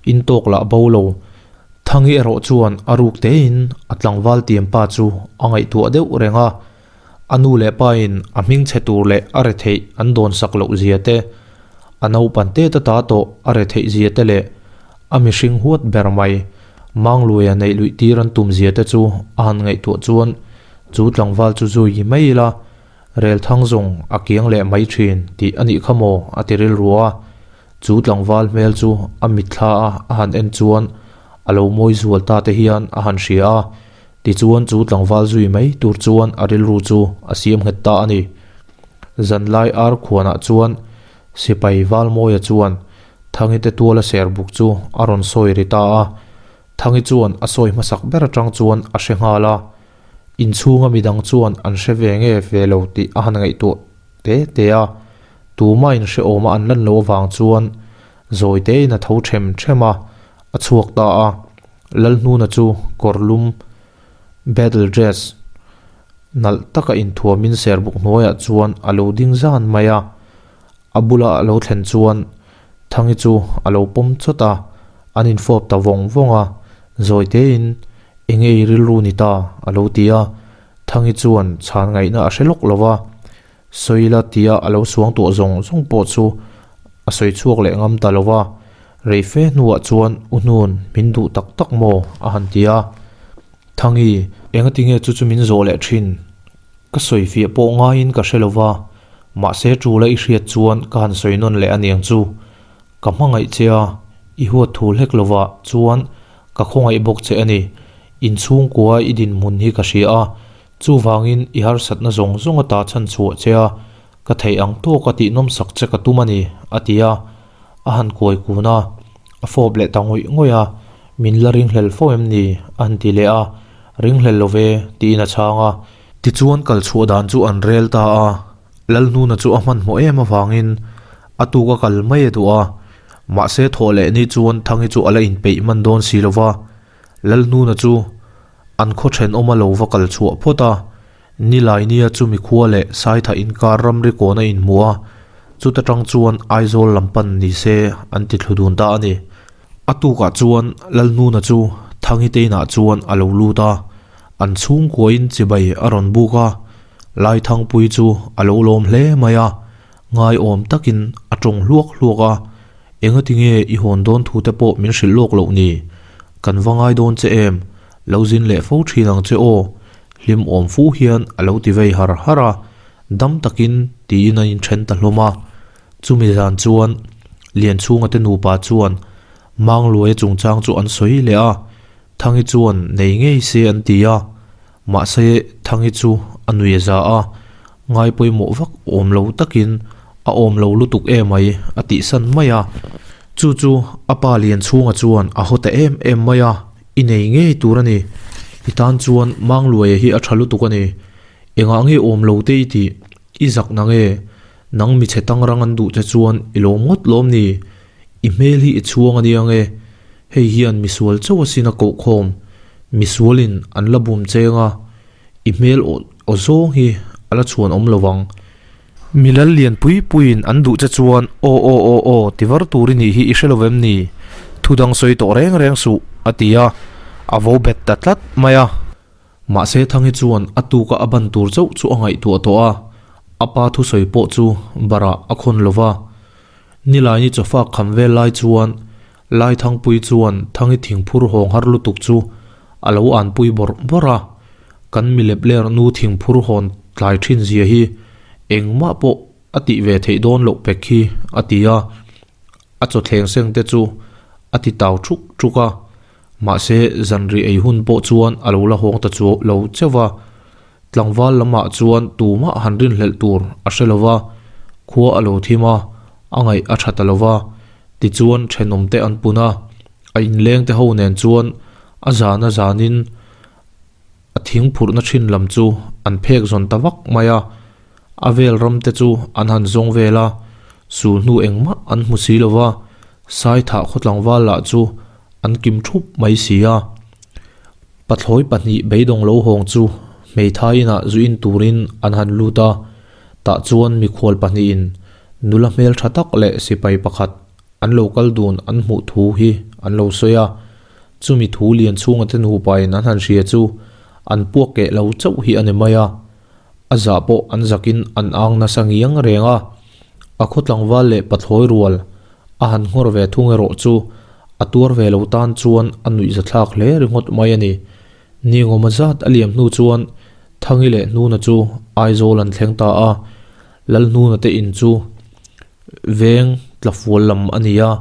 Speaker 1: in tawk lah bo lo. Thangi erawh chuan a ruk tein a tlangval tiam pa chu a ngaihtuah deuh reng a, A nu leh pa in a hming chhe tur leh a retheih an dawn sak loh zia te, a naupan te ta ta tawh a retheih zia te leh a mihring huat ber mai Mangluaia neih luih tir an tum zia te chu a han ngaihtuah chuan chu tlangval chu zui mai ila rel thang zawng a kiang leh mai thin tih a nih kha maw a ti rilru a. Chu tlangval hmel chu a mitthla a a han en chuan a lo mawi zual ta te hian a han hria a. Tichuan chu tlangval zui mai tur chuan a rilru chu a siam nghet ta a ni. Zanlai ar khuanah chuan sipai Valmawia chuan Thangite tuala ser buk chu a rawn sawi ri ta a. Thangi chuan a sawi hmasak ber atang chuan a hre nghal a. Inchhunga midang chuan an hre ve nge ve lo tih a han ngaihtuah te te a. Tuma inhrehawma an lan loh avang chuan zawi tein a tho them them a, a chhuak ta a. Lalhnuna chu kawrlum, battle dress, Nalh taka inthuamin serbuk hnuaiah chuan a lo ding zan mai a. A bula a lo thlen chuan Thangi chu a lo pawm chawt a, an infawp ta vawng vawng a. Zawi tein, Enge i rilru ni ta? a lo ti a. Thangi chuan chhan ngaihna a hre lawk lo va. Sawila tia a lo suang tuah zawng zawng pawh chu a sawi chhuak leh ngam ta lo va. Rei fe hnuah chuan U Hnun min duh tak tak maw? a han ti a. Thangi, engati nge chu chu min zawh leh thin? Ka sawi fiah pawh ngaiin ka hre lo va, mahse ṭula i hriat chuan ka han sawi nawn leh aniang chu. Ka hmangaih che a, i huat thu hlek lo va chuan ka khawngaih bawk che a ni. Inchhungkua i dinhmun hi ka hria a, Chuvangin i harsatna zawng zawng ata chhan chhuah che a, ka theih ang tawk a tih nawmsak che ka tum a ni, a ti a. A han kuai kun a, a fawp leh ta ngawih ngawih a, Min la ringhlel fo em ni? a han ti leh a, Ringhlel lo ve, tiin a chhang a. Tichuan kal chhuah dan chu an rel ta a, Lalhnuna chu a hmanhmawh em avangin a tuk a kal mai a duh a, mahse thawh leh ni chuan Thangi chu a la inpeih hman dawn si lo va, Lalhnuna chu An khaw thenawm a lo va kal chhuah phawt a, Nilainia chu mikhua leh Saitha inkar ramri kawn a inhmu a, chuta tang chuan Aizawl lam pan ni se an ti thlu dun ta a ni. A tukah chuan Lalhnuna chu Thangiteinah chuan a lo lut a, an chhungkuain chibai a rawn buk a, Laithangpui chu a lo lawm hle mai a, ngaiawm takin a tawng hluak hluak a, Engati nge i hawn dawn thu te pawh min hrilh lawk loh ni? Kan va ngai dawn che em? Lo zin leh fo thin ang che aw. Hlim awm fu hian a lo ti vei har har a, dam takin tiin an inthen ta hlawm a. Chumi zan chuan Lianchhunga te nupa chuan Mangluaia chungchang chu an sawi leh a, Thangi chuan nei ngei se an ti a, mahse Thangi chu a nui a za a, ngai pawimawh vak awm lo takin a awm lo lutuk emai a tihsan mai a. Chu chu a pa Lianchhunga chuan a haw ta em em mai a, I nei ngei tur a ni, i tan chuan Mangluaia hi a tha lutuk a ni, engah nge awm lo te i tih, i zak na nge, nang michhe tangrang an duh che chuan i lawm ngawt lawm ni, I hmel hi i chhuang a nia nge? Hei hian misual chauh asin a kohkhawm. Misualin an la bum cheng a, i hmel aw zawng hi a la chhuan awm lo vang. Mi lal lian pui puiin an duh che chuan aw aw aw aw ti var tur i nih hi i hre lo vem ni? Thu dang sawi tawh reng reng suh, a ti a, a vo bet ta tlat mai a. Mahse Thangi chuan a tuka a ban tur chauh chu a ngaihtuah tawh a, a pa thusawi pawh chu barah a khawn lo va. Nilaini chawfak kham vel lai chuan Laithangpui chuan Thangi thingphur hawng har lutuk chu a lo anpui bawrh bawrh a, kan milep ler nu thingphur hawn tlai thin zia hi engmah pawh a tih ve theih dawn loh pek hi a ti a, a chawthleng seng te chu a ti tau thuk thuk a. Mahse, zanri ei hun pawh chuan a lo la hawng ta chu lo cheuh va, tlangval lamah chuan tumah han rinhlelh tur a hre lo va, khua a lo thim a, a ngaih a tha ta lo va, tichuan thenawmte an pun a, a inlengte ho nen chuan a zan a zanin a thing phurhna thin lam chu an phek zawn ta vak mai a, a vel ramte chu an han zawng vel a, sul hnu engmah an hmu si lo va, Saithah khaw tlangval lah chu an kim thup mai si a. Pathlawi pahnih beidawng lo hawng chu hmeithai inah zu in turin an han lut a, tah chuan mikhual pahnihin nula hmel tha tak leh sipai pakhat an lo kal dun an hmuh thu hi an lo sawi a. Chumi thu lian chhunga te nupain an han hria chu an puak keh lo chauh hi a ni mai a. A zah pawh an zakin an ang nasa ngiang reng a. A khaw tlangval leh pathlawi rual a han nghawr ve thung erawh chu a tuar ve lo tan chuan a nuihza thlak hle ringawt mai a ni. Ningawma zat a liam hnu chuan Thangi leh Hnuna chu Aizawl an thleng ta a, Lalhnuna te in chu veng tlafual lam a ni a,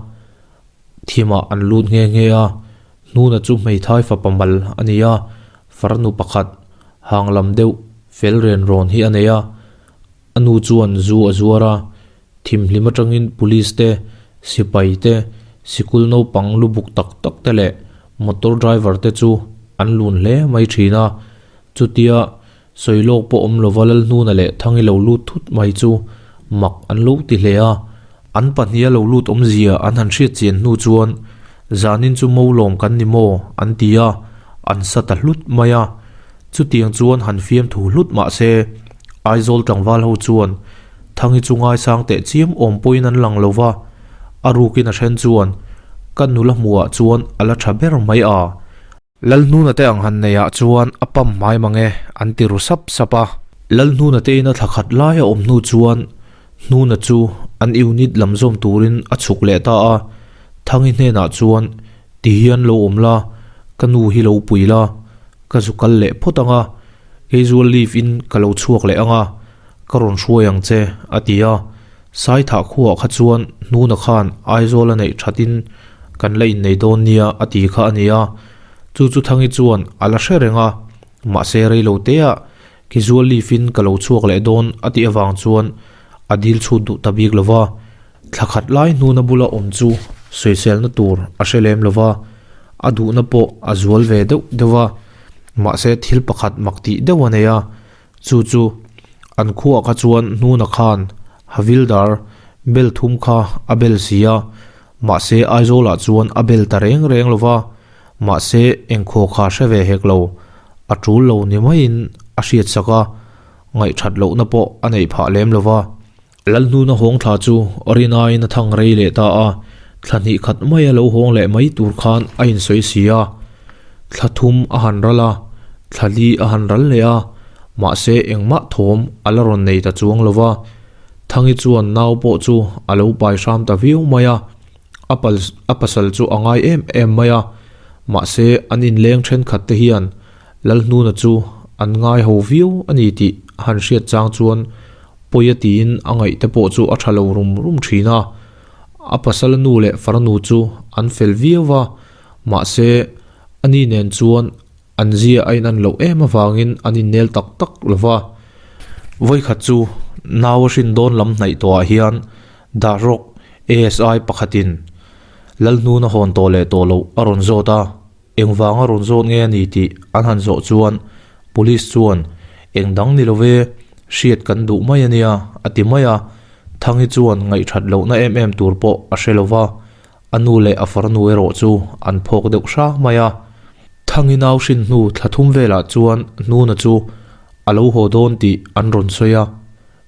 Speaker 1: thimah an lut nghe nghe a, Hnuna chu hmeithai fapa mal a ni a, farnu pakhat hang lam deuh fel ren rawn hi a nei a. A nu chuan zu a zuar a, thimhlim atangin police te, sipai te, sikul naupang lu buk tak tak te leh motor driver te chu an lun hle mai thin a. Chutia sawi lawk pawh awm lova Lalhnuna leh Thangi lo lut thut mai chu mak an lo ti hle a. An pahniha lo lut awmzia an han hriat chian hnu chuan zanin chu mo lawm kan ni maw an ti a, an sa ta hlut mai a. Chutiang chuan han fiamthu hlut mah se, Aizawl tlangval ho chuan Thangi chu ngaisang teh chiam awm pawhin an lang lo va, a rukin a then chuan ka nula hmuhah chuan a la tha ber mai a. Lalhnuna te ang han neihah chuan a pam hmai mang e, an ti ru sap sap a. Lalhnuna te ina thla khat lai a awm hnu chuan Hnuna chu an unit lam zawm turin a chhuk leh ta a, Thangi hnenah chuan ti hian lo awm la, ka nu hi lo pui la, ka zu kal leh phawt ang a, casual leave in ka lo chhuak leh ang a, ka rawn hruai ang che, a ti a. Saithah khuaah kha chuan Hnuna khan Aizawl a neih thatin kan la innei dawn nia a ti kha a ni a. Chu chu Thangi chuan a la hre reng a, mahse reilo teah casual leave in ka lo chhuak leh dawn a tih avang chuan a dil chhut duh ta bik lo va. Thla khat lai Hnuna bula awm chu sawiselna tur a hre lem lo va, a duhna pawh a zual ve deuh deuh a, mahse thil pakhat mak tih deuh a nei a. Chu chu an khuaah kha chuan hnuna khan Havildar bel thum kha a bel si a, mahse Aizawlah chuan a bel ta reng reng lo va, mahse engkhaw kha hre ve hek lo, a tul lo ni maiin a hriat sak a, ngaihthat lohna pawh a neih phah lem lo va. Lalhnuna hawng thla chu Rinaiin a thang rei leh ta a, thla hnih khat maia lo hawng leh mai tur khan a insawi si a. Thla thum a han ral a, thla li a han ral leh a, mahse engmah thawm a la rawn nei ta chuang lo va. Thangi chuan nau pawh chu a lo pai hram ta viau mai a, a pal a pasal chu a ngai em em mai a, mahse an inleng thenkhat te hian Lalhnuna chu an ngai ho viau a ni tih a han hriat chang chuan pawi a tiin a ngaih te pawh chu a tha lo rum rum thin a. A pasala nu leh farnu chu an fel viau va, mahse ani nen chuan an zia a inan loh em avangin an innel tak tak lo va. Vawikhat chu nau a hrin dawn lam hnaih tawhah hian Dahrawk ASI pakhatin Lalhnuna hawn tawh leh tawh loh a rawn zawt a. Engvanga rawn zawt nge a ni tih an han zawh chuan Police chuan eng dang ni love, hriat kan duh mai a nia a ti mai a. Thangi chuan ngaihthat lohna em em tur pawh a hre lova, a nu leh a farnu erawh chu an phawk deuh hra mai a. Thangi nau hrin hnu thla thum velah chuan Hnuna chu a lo haw dawn tih an rawn sawi a.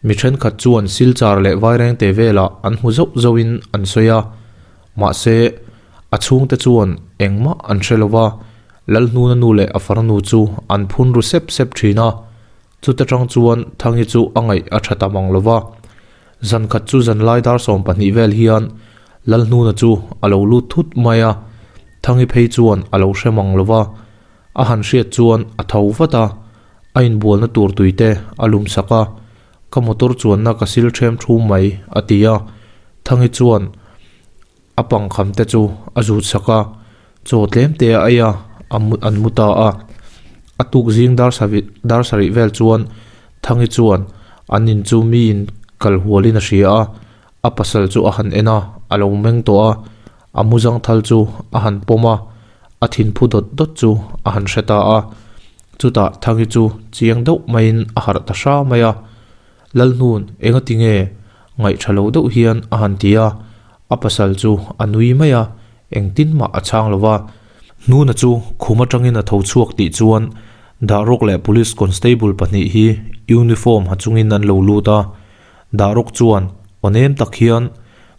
Speaker 1: Mi thenkhat chuan Silchar leh Vairengte velah an hmu zauh zauhin an sawi a. Mahse, a chhungte chuan engmah an hre lo va, Lalhnuna nu leh a farnu chu an phun ru sep sep thin a. Chuta tang chuan Thangi chu a ngaih a tha ta mang lo va. Zan khat chu zanlai dar 12 vel hian Lalhnuna chu a lo lut thut mai a, Thangi phei chuan a lo hre mang lo va. A han hriat chuan a tho vat a, a inbualna tur tuite a lum sak a, Ka motor chuanna ka sil ṭhem ṭhum mai, a ti a. Thangi chuan a pangkham te chu a zut sak a, chaw tlem te a ei a, a mu an mu ta a. A tuk zing dar sarih dar sarih vel chuan Thangi chuan an in chu miin kal hualin a hria a, a pasal chu a han en a, a lo meng tawh a, a mu zangthal chu a han pawm a, a thinphu dawt dawt chu a han hre ta a. Chutah Thangi chu chiang deuh maiin a harh ta hra mai a, Lalhnun enga ti nge ngaih tha lo deuh hian a han ti a, a pasal chu a nui mai a, engtin mah a chhang lo va. Hnuna chu khum atangin a tho chhuak tih chuan Dahrawk leh Police Constable pahnih hi uniform ha chungin an lo lut a, Dahrawk chuan aw nem tak hian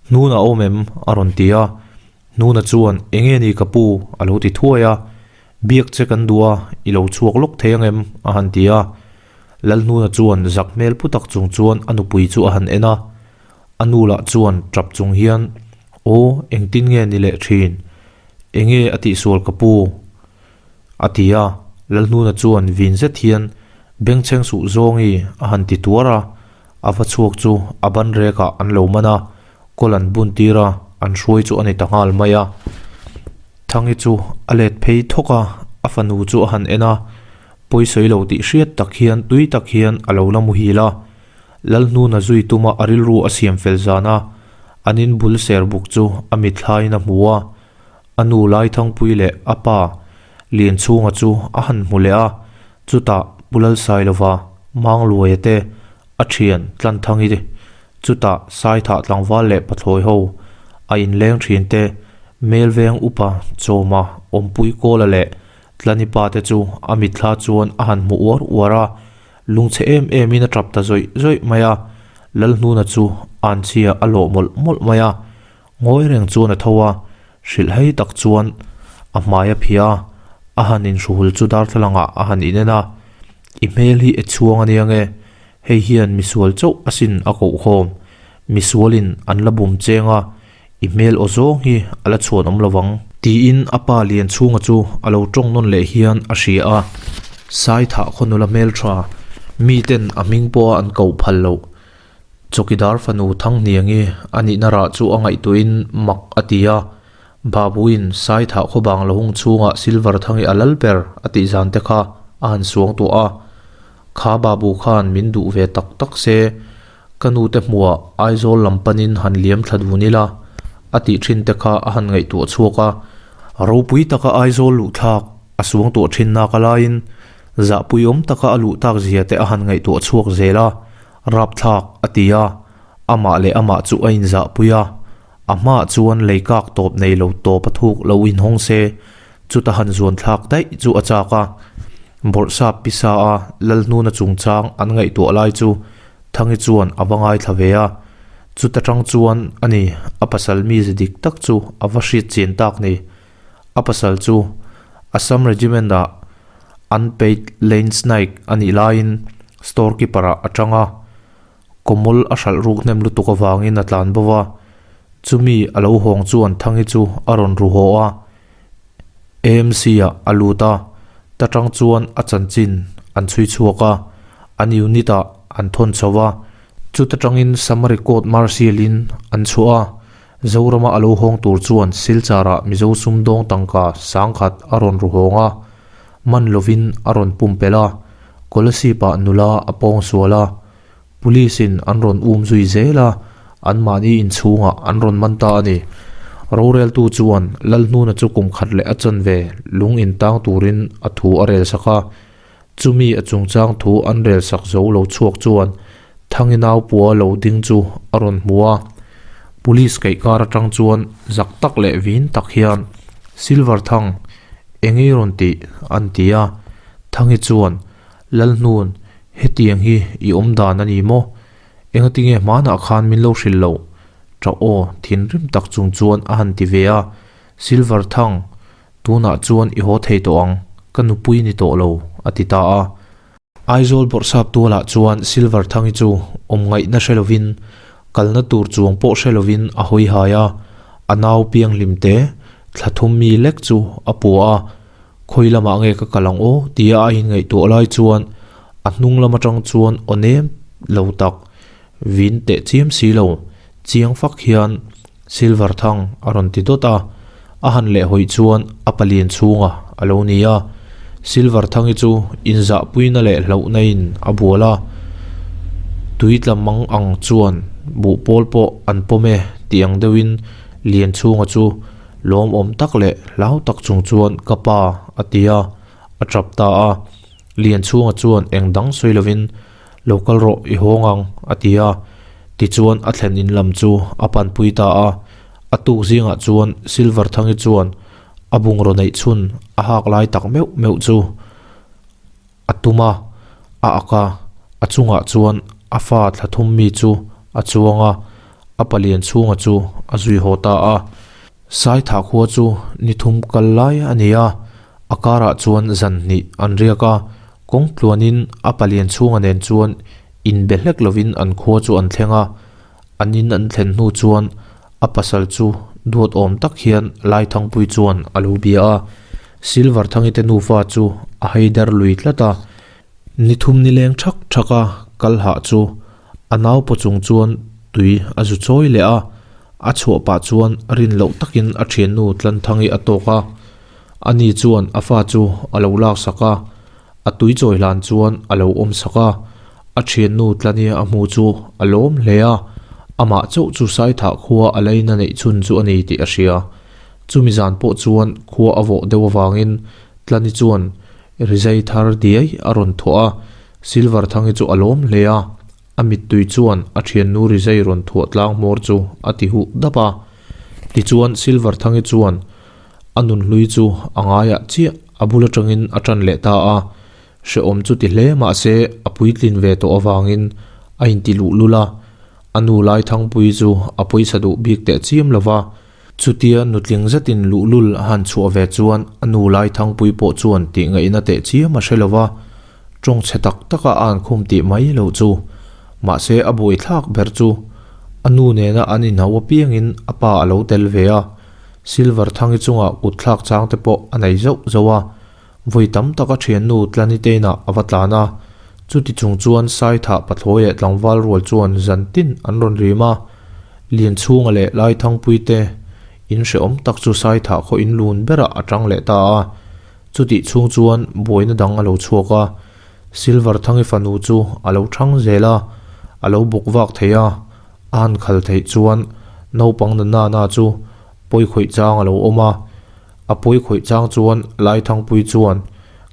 Speaker 1: Hnuna a awm em? a rawn ti a, Hnuna chuan enge ni ka pu? a lo ti thuai a, Biak che kan duh a, i lo chhuak lawk thei ang em? a han ti a. Lalhnuna chuan zak hmel pu tak chung chuan a nupui chu a han en a. A nu lah chuan tap chung hian, Aw, engtin nge ni leh thin? Enge a tihsual ka pu? a ti a. Lalhnuna chuan vin zet hian, Bengchheng suh zawngi a han ti tuar a. A va chhuak chu a ban rekah an lo man a, kawl an bun tir a, an hruai chu a ni ta nghal mai a. Thangi chu a let phei thawk a, a fanu chu a han en a, pawisawi lo tih hriat tak hian tui tak hian a lo la muhil a. Lalhnuna zui tuma a rilru a siam fel zan a, an in bul ser buk chu a mithlaiin a hmu a. A nu Laithangpui leh a pa Lianchhunga chu a han hmu leh a, chutah Pu Lalsailova, Mangluaia te, a thian Tlanthangi te, chutah Saithah tlangval leh pathlawi ho a inleng thin te, Melveng upa Chawma, Awmpui Kawla leh Tlani pa te chu a mitthla chuan a han hmu uar uar a, lungchhe em em in a tap ta zawih zawih mai a. Lalhnuna chu anchhia a lawh mawlh mawlh mai a, ngawi reng chuan a tho a, hrilh hei tak chuan a hmai a phiah a, a han inhruhul chu darthlalang ah a han inen a, I hmel hi e chhuang a nia nge, hei hian misual chauh asin a kohkhawm, misualin an la bum cheng a, I hmel aw zawng hi a la chhuan awm lovang. Tiin a pa Lianchhunga chu a lo tawng nawn leh hian a hria a. Saithah khaw nula hmeltha, miten a hming pawha an koh phal loh. Chawkidar fanu Thanghniangi a nihna rah chu a ngaihtuahin mak a ti a. Babuin Saithah khaw bang la hung chhungah Silver Thangi a lal ber a tih zan te kha a han suang tuah a. Kha Babu khan min duh ve tak tak se. Ka nu te hmuah Aizawl lam panin han liam thla dun ila a tih thin te kha a han ngaihtuah chhuak a. Ropui taka Aizawl luh thlak a suangtuah thin nak a laiin zahpuiawm taka a luh tak zia te a han ngaihtuah chhuak zel a, rapthlak a ti a, amah leh amah chu a inzahpui a, a hmaah chuan lei kak tawp nei lo tawp a thuk lo inhawng se chuta han zuan thlak daih chu a chak a. Bawrhsap pisa a Lalhnuna chungchang an ngaihtuah lai chu Thangi chuan a va ngaithla ve a, chuta tang chuan a ni a pasal mize dik tak chu a va hriat chian tak ni. A pasal chu Assam Regiment ah Unpaid Lance Naik a nih laiin Store Keeper ah a tang a, kawmawl a hralh ruk hnem lutuk avangin a tlan bo va, chumi a lo hawng chuan Thangi chu a rawn ru haw a. AMC ah a lut a, ta tang chuan a chanchin an chhui chhuak a, an unit ah an thawn chho a, chuta tangin Summary Court Martial in an chhuah a, Zorama a lo hawng tur chuan Silchar ah Mizo sumdawng tangka sangkhat a rawn ru hawng a, man lovin a rawn pumpelh a, Kolasib ah nula a pawng sual a. Police in an rawn um zui zel a, anmahni inchhungah an rawn man ta a ni. Roreltu chuan Lalhnuna chu kum khat leh a chanve lung intang turin a thu a rel sak a. Chumi a chungchang thu an rel sak zo lo chhuak chuan Thangi naupua lo ding chu a rawn hmu a. Police kaih kar atang chuan zak tak leh vin tak hian Silver Thang, eng i rawn tih? an ti a. Thangi chuan Lalhnun, hetiang hi i awm dan a ni maw? Engatinge hmanah khan min lo hrilh loh? Ṭah aw, thinrim tak chung chuan a han ti ve a. Silver Thang, tunah chuan i haw thei tawh ang, ka nupui ni tawh lo, a ti ta a. Aizawl bawrhsap tualah chuan Silver Thangi chu awm ngaihna hre lovin, kalna tur chuang pawh hre lovin a hawi hai a, a nau pianghlim te, thla thum mi lek chu a pua a. Khawi lamah nge ka kal ang aw? tia a inngaihtuah lai chuan a hnung lam atang chuan aw nem lo tak, vin teh chiam si lo, chiang fak hian Silver Thang a rawn ti dawt a. A han leh hawi chuan a palian chhunga a lo ni a. Silver Thangi chu inzahpuina leh hlauhna in a bual a, tui tla mang ang chuan buhpawl pawh an pawm e tih ang deuhin Lianchhunga chu Lawmawm tak leh hlau tak chung chuan ka pa a ti a, a tap ta a. Lianchhunga chuan eng dang sawi lovin lo kal rawh i hawng ang a ti a. Tichuan a thlen in lam chu a panpui ta a. A tuk zingah chuan Silver Thangi chuan a bungraw neih chhun a hak lai tak meuh meuh chu a tum a, a ak a, a chungah chuan a fa thla thum mi chu a chuang a, a palian chhunga chu a zui haw ta a. Saithah khua chu ni thum kal lai a ni a, a karah chuan zan hnih an riak a, kawng tluanin a palian chhunga nen chuan inbe hlek lovin an khua chu an thleng a, an in an thlen hnu chuan a pasal chu duat awm tak hian Laithangpui chuan a lo bia a, Silver Thangi te nufa chu a haider lui tlat a, ni thum ni leng thak thak a kal hah chu a nau paw chung chuan tui a zu chawi leh a, a chhuah pah chuan rin loh takin a thiannu Tlanthangi a tawk a, ani chuan a fa chu a lo lak sak a, A tui chawi hlan chuan a lo awm sak a, a thiannu Tlania a hmu chu a lawm hle a, amah chauh chu Saithah khua a leina neih chhun chu a ni tih a hria. Chumi zan pawh chuan khua a vawh deuh avangin Tlani chuan rizai thar diai a rawn thuah a, Silver Thangi chu a lawm hle a, a mittui chuan a thiannu rizai rawn thuah tlang hmawr chu a ti huh dap a. Tichuan Silver Thangi chuan a nunhlui chu a ngaiah chiah. a bul atangin a tan leh ta a. Hrehawm chu ti hle mah se a puitlin ve tawh avangin a inti luhlul a, a nu Laithangpuii chu a pawisa duh bik teh chiam lo va. Chutia nutling zetin luhlul a han chhuah ve chuan a nu Laithangpuii pawh chuan tih ngaihna teh chiam a hre lo va, tawng chhe tak taka a an khum tih mai loh chu. Mahse a buaithlak ber chu a nu nena an inhau apiangin a pa a lo tel ve a, Silver Thangi chungah kutthlak chang te pawh a nei zauh zauh a. Vawi tam tak a thiannu Tlaniteina a va tlan a, chuti chung chuan Saithah pathlawi leh tlangval rual chuan zan tin an rawn rim a, Lianchhunga leh Laithangpui te in hrehawm tak chu Saithah khaw in lun berah a tang leh ta a, chutih chhung chuan buaina dang a lo chhuak a, Silver Thangi fanu chu a lo thang zel a, a lo buk vak thei a, a han khal theih chuan naupang na nana chu pawi khawih chang a lo awm a. A pawi khawih chang chuan Laithangpui chuan,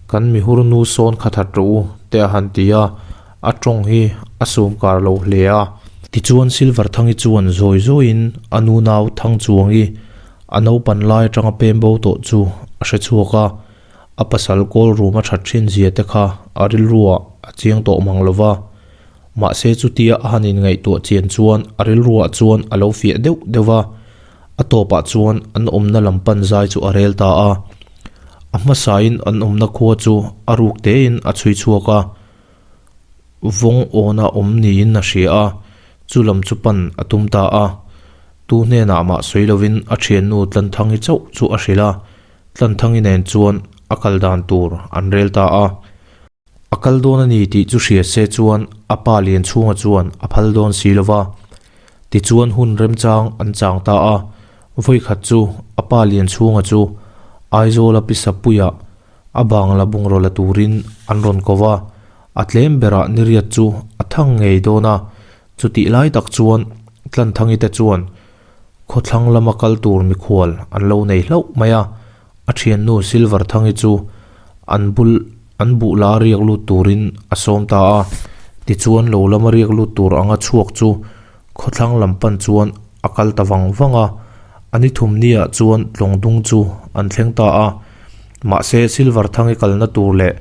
Speaker 1: Kan mihur nu sawn kha that rawh u, te a han ti a, a tawng hi a sum kar lo hle a. Tichuan Silver Thangi chuan zawi zawiin a nu nau Thangchuangi a naupan lai atanga pem bo tawh chu a hre chhuak a, a pasal kawl rum a that thin zia te kha a rilruah a chiang tawh mang lo va. Mahse chutia a han inngaihtuah chian chuan a rilruah chuan a lo fiah deuh deuh va. A tawpah chuan an awmna lam pan zai chu a rel ta a. A hmasain an awmna khua chu a ruk tein a chhui chhuak a, vawng awna awm niin a hria a, chu lam chu pan a tum ta a. Tu hnenah mah sawi lovin a thiannu Tlanthangi chauh chu a hrilh a, Tlanthangi nen chuan a kal dan tur an rel ta a. A kal dawn a ni tih chu hria se chuan a pa Lianchhunga chuan a phal dawn si lo va. Tichuan hun remchang an chang ta a, vawikhat chu a pa Lianchhunga chu Aizawla Pisapuia a bangla bungraw la turin an rawn ko va, a tlem berah niriat chu a thang ngei dawn a, chutih lai tak chuan Tlanthangi te chuan khawthlang lama kal tur mikhual an lo nei hlauh mai a. A thiannu Silver Thangi chu an bul an buh la riak lut turin a sawm ta a, tichuan lo lama riak lut tur anga chhuak chu khawthlang lam pan chuan a kal ta vang vang a, a ni thum niah chuan tlawng dung chu an thleng ta a, mahse Silver Thangi kalna tur leh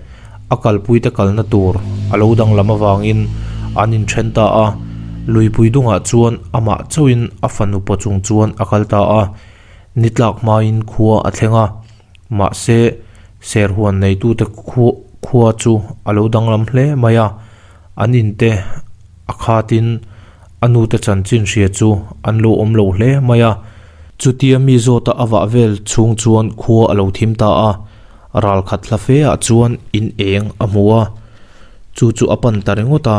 Speaker 1: a kalpuite kalna tur a lo danglam avangin an inthen ta a, luipui dungah chuan amah chauhin a fanu paw chung chuan a kal ta a. Ni tlak hmain khua a thleng a, mahse serhuan neitute khua chu a lo danglam hle mai a, an inte a khatin a nute chanchin hria chu an lo awm lo hle mai a. Chutia mi zawta a vah vel chhung chuan khua a lo thim ta a, ral khat hla fe ah chuan in eng a hmu a, chu chu a pan ta ringawt a,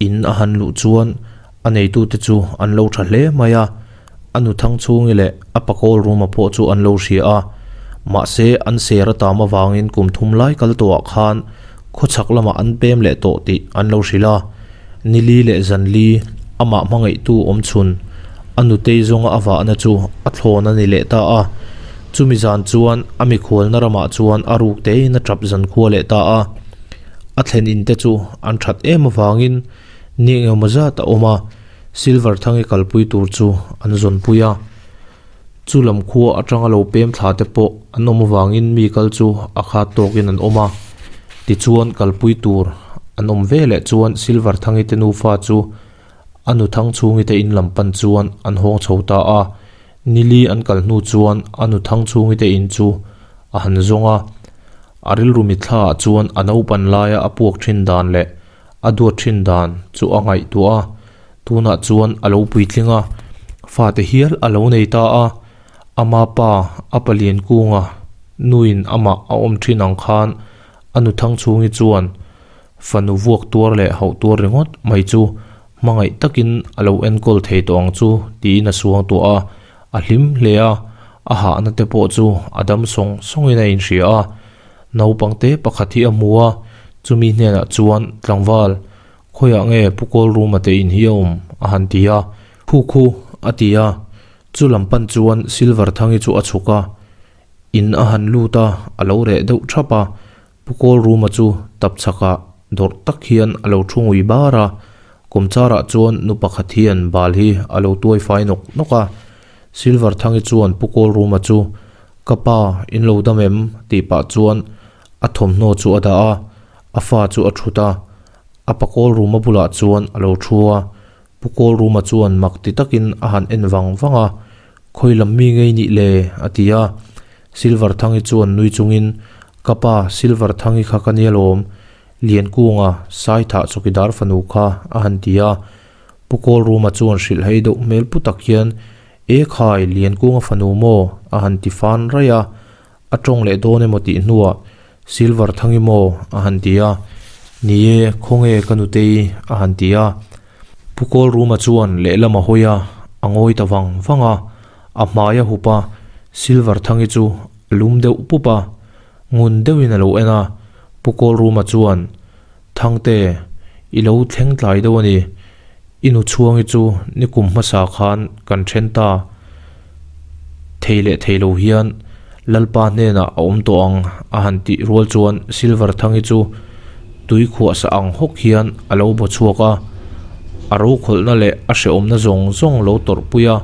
Speaker 1: in a han luh chuan a neitute chu an lo tha hle mai a. A nu Thangchhungi leh a pakawl Ruma pawh chu an lo hria a, mahse an ser a tam avangin kum thum lai kal tawhah khan khawchhak lamah an pem leh tawh tih an lo hrilh a. Nili leh Zanli amah hmangaihtu awm chhun a nutei zawnga a vahna chu a thlawn a ni leh ta a. Chumi zan chuan a mikhualna ramah chuan a ruk tein a tap zankhua leh ta a. A thlen in te chu an that em avangin ni engemaw zat a awm a. Silver Thangi kalpui tur chu an zawnpui a, chu lam khua atanga lo pem thla te pawh an awm avangin mi kal chu a khat tawkin an awm a, tichuan kalpui tur an awm ve leh chuan Silver Thangi te nufa chu a nu Thang chhungi te in lam pan chuan an hawng chho ta a, nili an kal hnu chuan a nu Thang chhungi te in chu a han zawng a, a rilru mitthla ah chuan a naupan laia a puak thin dan leh A duat thin dan chu a ngaihtuah a, tunah chuan a lo puitling a, fate hial a lo nei ta a, ama pa a palian kunga nuin amah a awm thin ang khan a nu Thangchhungi chuan fanu vuak tuar leh hauh tuar ringawt mai chu hmangaih takin a lo enkawl thei tawh ang chu tiin a suang tuah a, a hlim hle a, a hahna te pawh chu a dam sawng sawngin a inhria a. Naupang te pakhat hi a hmu a, chumi hnenah chuan tlangval, Khawiah nge Pu Kawlruma te in hi a awm? a han ti a. Khu khu, a ti a. Chu lam pan chuan Silver Thangi chu a chhuk a. In a han lut a, a lo reh deuh thap a. Pu Kawlruma chu tapchhakah dawrh tak hian a lo thu ngui bar a. Kawmcharah chuan nu pakhat hian bal hi a lo tuai fai nawk nawk a. Silver Thangi chuan Pu Kawlruma chu, Ka pa, in lo dam em? tih pah chuan. A thawmhnaw chu a dah a, a fa chu a thut a, a pa Kawlruma bulah chuan a lo thu a. Pu Kawlruma chuan mak ti takin a han en vang vang a, Khawi lam mi ngei nih le? a ti a. Silver Thangi chuan nui chungin, Ka pa, Silver Thangi kha ka nia lawm, Liankunga, Saithah chawkidar fanu kha, a han ti a. Pu Kawlruma chuan hrilh hei deuh hmel pu tak hian, E khai, Liankunga fanu maw? a han ti fan raih a. A tawng leh dawn emaw tih hnuah, Silver Thangi maw? a han ti a. Ni e, khawnge ka nutei? a han ti a. Pu Kawlruma chuan lehlam a hawi a, a ngawi ta vang vang a. A hmai a hup a, Silver Thangi chu a lum deuh pup a. Ngun deuhin a lo en a. Pu Kawlruma chuan, Thangte, i lo thleng tlai deuh a ni. I nu chhuangi chu nikum hmasa khan kan then ta. Thei leh thei lo hian Lalpa hnenah a awm tawh ang a han tih rual chuan Silver Thangi chu tui khuah sa ang hawk hian a lo baw chhuak a. A rokhawlhna leh a hrehawmna zawng zawng lo tawrhpui a,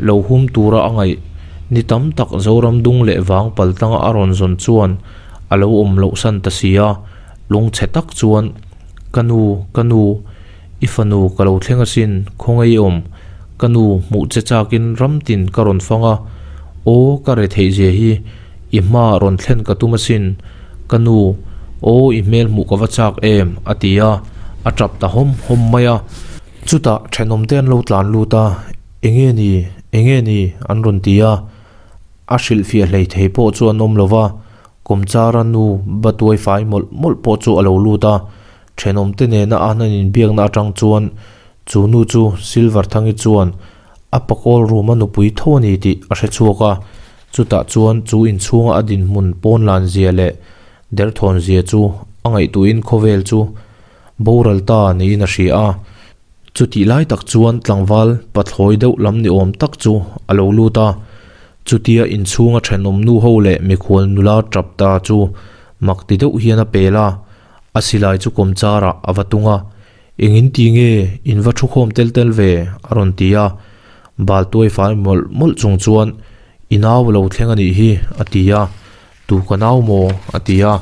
Speaker 1: lo hum tura a ngaih ni tam tak Zoram dung leh vang paltlanga a rawn zawn chuan a lo awm loh san ta si a. Lungchhe tak chuan, Ka nu, ka nu, i fanu ka lo thleng asin, khawngaih i awm, ka nu hmuh che chakin ram tin ka rawn fang a, aw ka re theih zia hi, i hma rawn thlen ka tum asin, ka nu, aw i hmel hmuh ka va chak em, a ti a, a tap ta hawm hawm mai a. Chutah thenawm te an lo tlan lut a, Enge ni, enge ni, an rawn ti a, a hrilhfiah hlei thei pawh chu an awm lo va, Kawmchara nu ba tuai fai mawlh mawlh pawh chu a lo lut a, thenawmte nena a han inbiakna atang chuan chu nu chu Silver Thangi chuan a pakawl room a nupui tho a ni tih a hre chhuak a, chutah chuan chu inchhunga a dinhmun pawn lan zia leh derthawn zia chu a ngaihtuahin khawvel chu boral ta niin a hria a. Chutih lai tak chuan tlangval pathlawi deuh lam ni awm tak chu a lo lut a, chutia inchhunga thenawm nu ho leh mikhual nula tap ta chu mak ti deuh hian a pel a, a silai chu kawmcharah a va tung a, Engin ti nge in va thukhawm tel tel ve? a rawn ti a, bal tuai fai mawlh mawlh chung chuan I nau a lo thleng a nih hi a ti a, Tu ka nau maw? a ti a,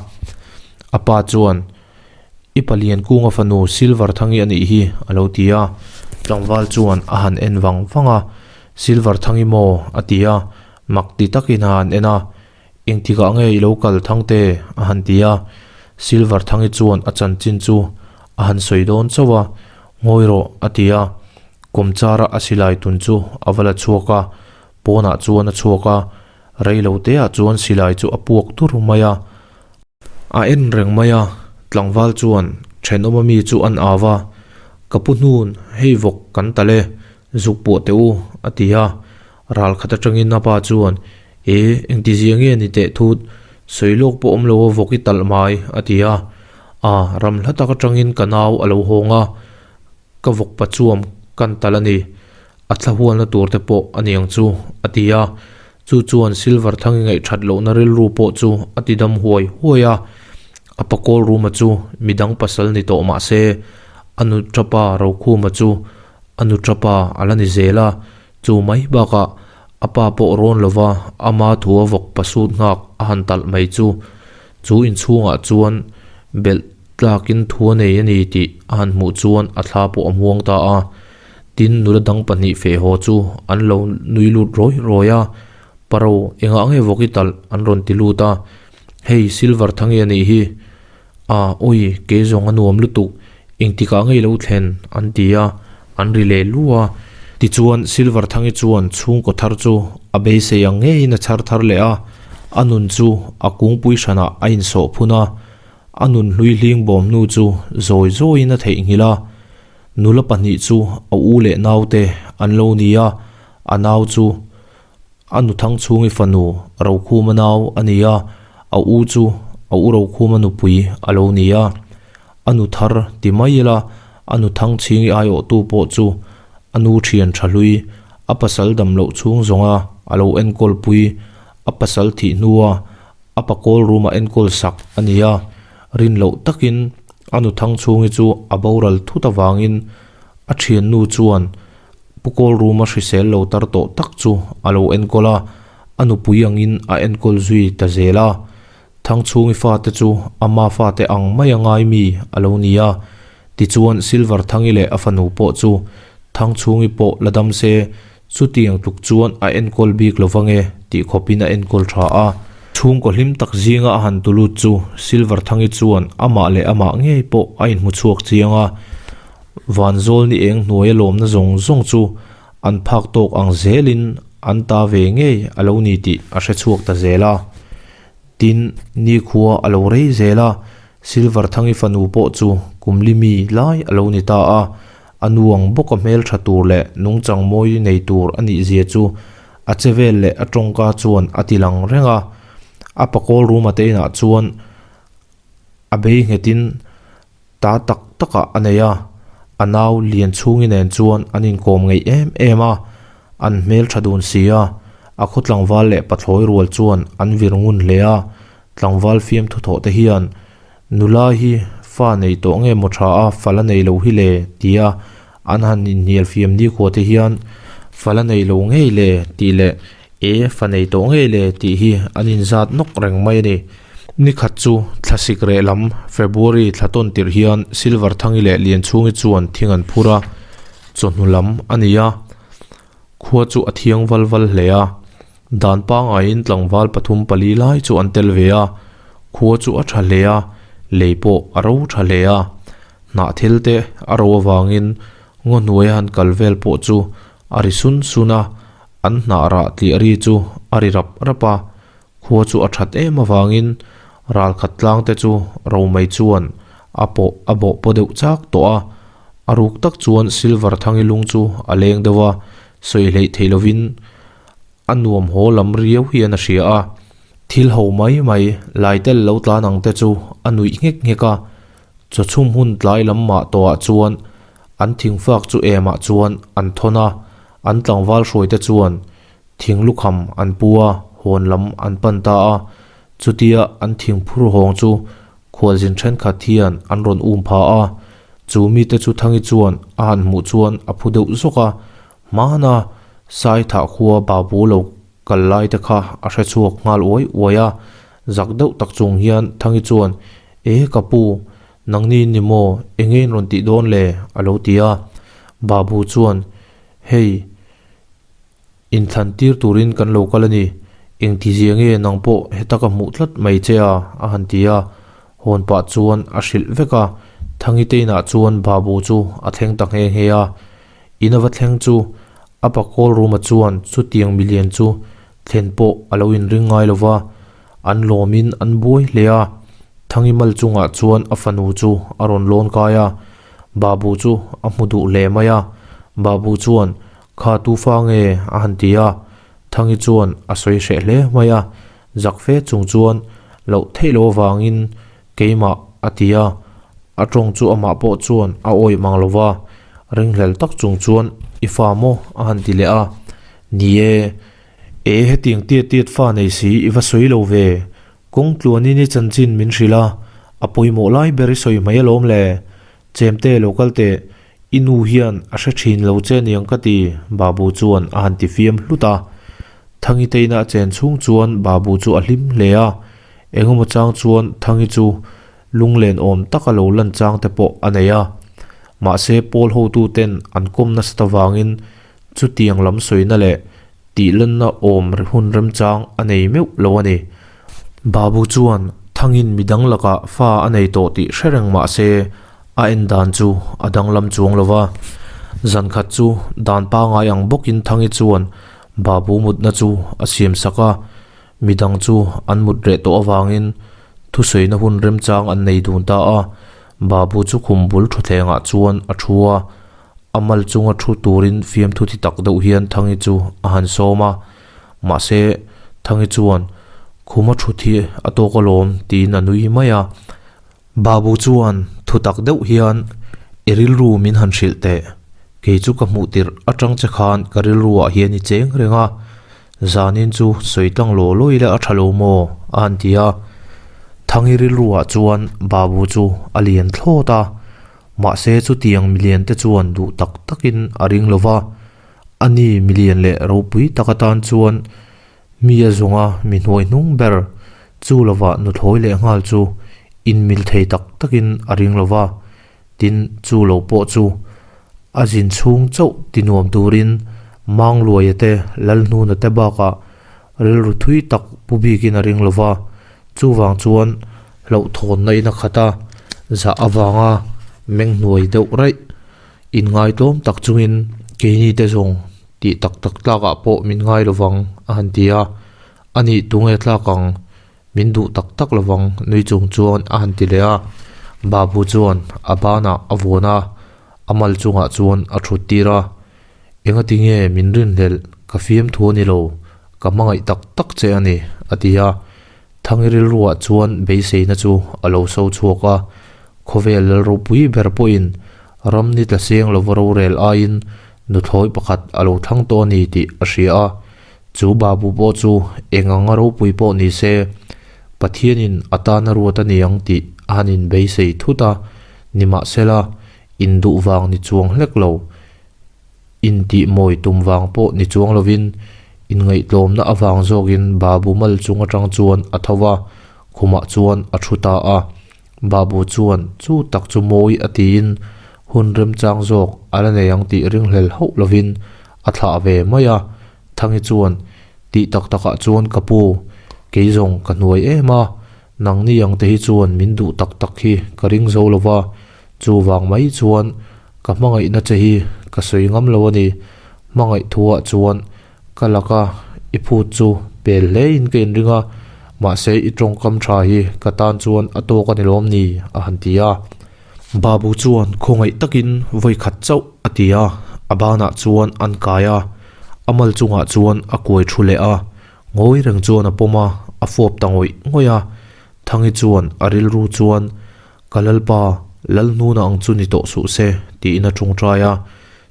Speaker 1: a pa chuan I palian kunga fanu Silver Thangi a nih hi a lo ti a, tlangval chuan a han en vang vang a, Silver Thangi maw? a ti a, mak ti takin a han en a, Engtikah nge i lo kal Thangte? a han ti a, Silver Thangi chuan a chanchin chu a han sawi dawn chauh a, Ngawi rawh a ti a, kawmchara a silai tun chu a va la chhuak a, pawnah chuan a chhuak a, reiloteah chuan silai chu a puak dur mai a. A en reng mai a, tlangval chuan thenawma mi chu an au a, Ka pu hnun, hei vawk kan tal e, zuk puah teh u, a ti a. Ral khat atangin a pa chuan, E, engtizia nge ni teh thut, sawi lawk pawh awm lo a vawk i talh mai, a ti a. A, ram hla tak atangin ka nau a lo hawng a, ka vawk pa chuam kan talh a ni, a thla hualna tur te pawh a niang chu, a ti a. Chu chuan Silver Thangi ngaihthat lohna rilru pawh chu a ti dam huai huai a, a pa Kawlruma chu midang pasal ni tawh mah se, a nu tapa Rokhuma chu a nu tapa a la ni zel a, chu mai bakah a pa pawh rawn lova ama thu a vawk pasut nghak a han talh mai chu chu inchhungah chuan belh tlakin thu a nei a ni tih a han hmuh chuan a thla pawh a muang ta a. Tin, nula dang pahnih feh haw chu an lo nui lut rawi rawi a, Paro, engah nge vawk i talh? an rawn ti lut a. Hei, Silver Thangi a nih hi. A, awi, kei zawng a nuam lutuk, engtikah nge i lo thlen? an ti a, an ri leh lu a. Tichuan, Silver Thangi chuan chhungkaw thar chu a beisei ang ngeiin a chhar thar leh a, a nun chu a kungpui hranah a insawh phun a, a nun hlui hling bawm hnu chu zawi zawiin a theihnghilh a. Nula pahnih chu a u leh naute an lo ni a, a nau chu a nu Thangchhungi fanu Rokhuma nau a ni a, a u chu a u Rokhuma nupui a lo ni a. A nu thar ti mai ila a nu Thangchhingi aiawhtu pawh chu a nu thian tha hlui, a pasal dam loh chhung zawnga a lo enkawl pui, a pasal thih hnua a pakawl room-a enkawl sak a ni a, rin loh takin A nu Thangchhungi chu a boral thut avangin a thiannu chuan Pu Kawlruma hrisel lo tar tawh tak chu a lo enkawl a, a nupui angin a enkawl zui ta zel a. Thangchhungi fate chu ama fate ang mai a ngai mi a lo ni a. Tichuan Silver Thangi leh a fanu pawh chu Thangchhungi pawh la dam se, chutiang tluk chuan a enkawl bik lo vange tih khawpin a enkawl tha a. Chhungkaw hlim tak zinga a han tulut chu Silver Thangi chuan amah leh amah ngei pawh a inhmu chhuak chiang a. Vanzawl ni eng hnuaia lawmna zawng zawng chu an phak tawk ang zelin an ta ve ngei a lo ni tih a hre chhuak ta zel a. Tin, nikhua a lo rei zel a, Silver Thangi fanu pawh chu kum li mi lai a lo ni ta a, a nu ang bawka hmeltha tur leh nungchang mawi nei tur a nih zia chu a che vel leh a tawngka chuan a ti lang reng a. A pakawl room-a te inah chuan a bei nghetin Ta tak takah a nei a, a nau Lianchhungi nen chuan an inkawm ngeih em em a, an hmel tha dun si a, a khaw tlangval leh pathlawi rual chuan an vir ngun hle a, tlangval fiamthu thawh te hian nula hi fa nei tawh nge maw tha a, fa la nei lo hi le tia an han inhnial fiam nikhua te hian fa la nei lo ngei le tih leh E, fa nei tawh ngei le tih hi an inzat nawk reng mai a ni. Ni khat chu thlasik reh lam February thla tawn tirh hian Silver Thangi leh Lianchhungi chuan thing an phur a, chawhnu lam a ni a, khua chu a thiang val val hle a. Dan pangaiin tlangval pathum pali lai chu an tel ve a, khua chu a tha hle a, lei pawh a ro tha hle a. Hnahthel te a ro avangin ngaw hnuaia han kal vel pawh chu a ri sun sun a, An hnah rah tliah ri chu a ri rap rap a, khua chu a that em avangin ralkhat tlang te chu romei chuan a pawh a bawh paw deuh chak tawh a, a ruk tak chuan Silver Thangi lung chu a leng deuh a, sawi hleih theih lovin a nuam haw lam riau hian a hria a, thil ho mai mai lai tel lo tlan ang te chu a nuih nghek nghek a, chawchhum hun tlai lam mah tawhah chuan An thingfak chu emah chuan an thawn a, an tlangval hruaite chuan thing lukham an pu a, hawn lam an pan ta a. Chutia an thing phur hawng chu khualzin thenkhat hian an rawn um pha a. Chu mite chu Thangi chuan a han hmuh chuan a phu deuh zawk a, hmana Saithah khua Babu lo kal lai te kha a hre chhuak nghal uai uai a. Zak deuh tak chung hian Thangi chuan, E ka pu, Nangni ni maw, enge in rawn tih dawn le? a lo ti a. Babu chuan, Hei, inthlan tir turin kan lo kal a ni. Engtizia nge nang pawh heta ka hmuh tlat mai che a? a han ti a. Hawn pah chuan a hrilh vek a. Thangite inah chuan Babu chu a thleng ta nghe nghe a. In a va thleng chu a pa kawl ruma chuan chutiang milian chu thlen pawh a lo inring ngai lo va. An lawmin an buai hle a, Thangimal chungah chuan a fanu chu a rawn lawn kai a, Babu chu a hmu duh hle mai a. Babu chuan, Kha tu fa nge? a han ti a, Thangi chuan a sawi hreh hle mai a, zak fe chung chuan loh theih loh avangin keimah a ti a, a tawng chu amah pawh chuan a awih mang lo va, ringhlel tak chung chuan I fa maw? a han ti leh a, Ni e. E hetiang tiat tiat fa nei si i va sawi lo ve, kawng tluanin i chanchin min hrilh a, a pawimawh lai ber i sawi mai alawm le. Chemte lo kal teh, i nu hian a hre thin lo che niang ka ti, Babu chuan a han ti fiam hlut a. Thangi te ina a chen chhung chuan Babu chu a hlim hle a, engemaw chang chuan Thangi chu lunglen awm taka lo lan chang te pawh a nei a. Mahse pawl hotuten an kawm nasat avangin Chutiang lam sawina leh tihlanna awm hun remchang a nei meuh lo a ni. Babu chuan Thangin midang lakah fa a nei tawh tih hre reng mah se a en dan chu a danglam chuang lo va. Zan khat chu dan pangai ang bawkin Thangi chuan Babu mutna chu a siam sak a, midang chu an mut reh tawh avangin thusawina hun remchang an nei dun ta a. Babu chu khum bul thutthlengah chuan a thu a. A mal chunga thu turin fiamthu ti tak deuh hian Thangi chu a han sawm a, mahse Thangi chuan khuma thut hi a tawk alawm tiin a nui mai a. Babu chuan thu tak deuh hian i rilru min han hrilh teh, kei chu ka hmuh tirh atang che khan ka rilru ah hian i cheng reng a, zanin chu sawi tlang law law ila a tha lo maw? a han ti a. Thangi rilru ah chuan Babu chu a lian thlawt a. Mahse chutiang milian te chuan duh tak takin a ring lo va, ani milian leh ropui tak atan chuan mi a zawnga mi hnuai hnung ber. Chu lovah nuthlawi lehnghal chu inmil thei tak takin a ring lo va, tin chu lo pawh chu a zin chhung chauh ti nuam turin Mangluaia te Lalhnuna te bakah rilru thui tak pu bikin a ring lo va, chuvang chuan hlauhthawnna in a khat a, zah avanga meng hnuai deuh raih inngaihtlawm tak chungin keini te zawng tih tak tak tlakah pawh min ngai lo vang a han ti a, a nih tunge tlak ang? Min duh tak tak lo vang nui chung chuan a han ti leh a, Babu chuan a banah a vuan a, a mal chungah chuan a thut tir a, Engati nge min rinhlelh ka fiamthu a ni lo, ka hmangaih tak tak che a ni a ti a, Thangi rilruah chuan beiseina chu a lo so chhuak a, khawvel lalropui ber pawhin ram ni tla seng lova rorel aiin nuthlawi pakhat a lo thlang tawh a ni tih a hria a, Chu Babu pawh chu eng anga ropui pawh ni se, Pathianin a tana ruat a ni ang tih a han inbeisei thut a, nimahsela, induh vang ni chuang hlek lo, intih mawi tum vang pawh ni chuang lovin, inngaihtlawmna avang zawkin Babu mal chung atang chuan a tho va, khumah chuan a thu ta a. Babu chuan chu tak chu mawi a tiin hun remchang zawk a la nei ang tih ringhlel hauh lovin a thlah ve mai a. Thangi chuan, Tih tak takah chuan ka pu, kei zawng ka hnuai em a, nangni ang te hi chuan min duh tak tak hi ka ring zo lo va, chuvang mai chuan ka hmangaihna che hi ka sawi ngam lo a ni. Hmangaih thuah chuan ka laka i phut chu pel hlein ka inring a, mahse i tawngkam tha hi ka tan chuan a tawk a ni lawm ni? a han ti a. Babu chuan khawngaih takin vawi khat chauh a ti a, a banah chuan an kai a, a mal chungah chuan a kuai thu leh a, ngawi reng chuan a pawm a, a fawp ta ngawih ngawih a. Thangi chuan a rilru chuan, Ka Lalpa, Lalhnuna ang chu ni tawh suh se, tiin a tawngtai a.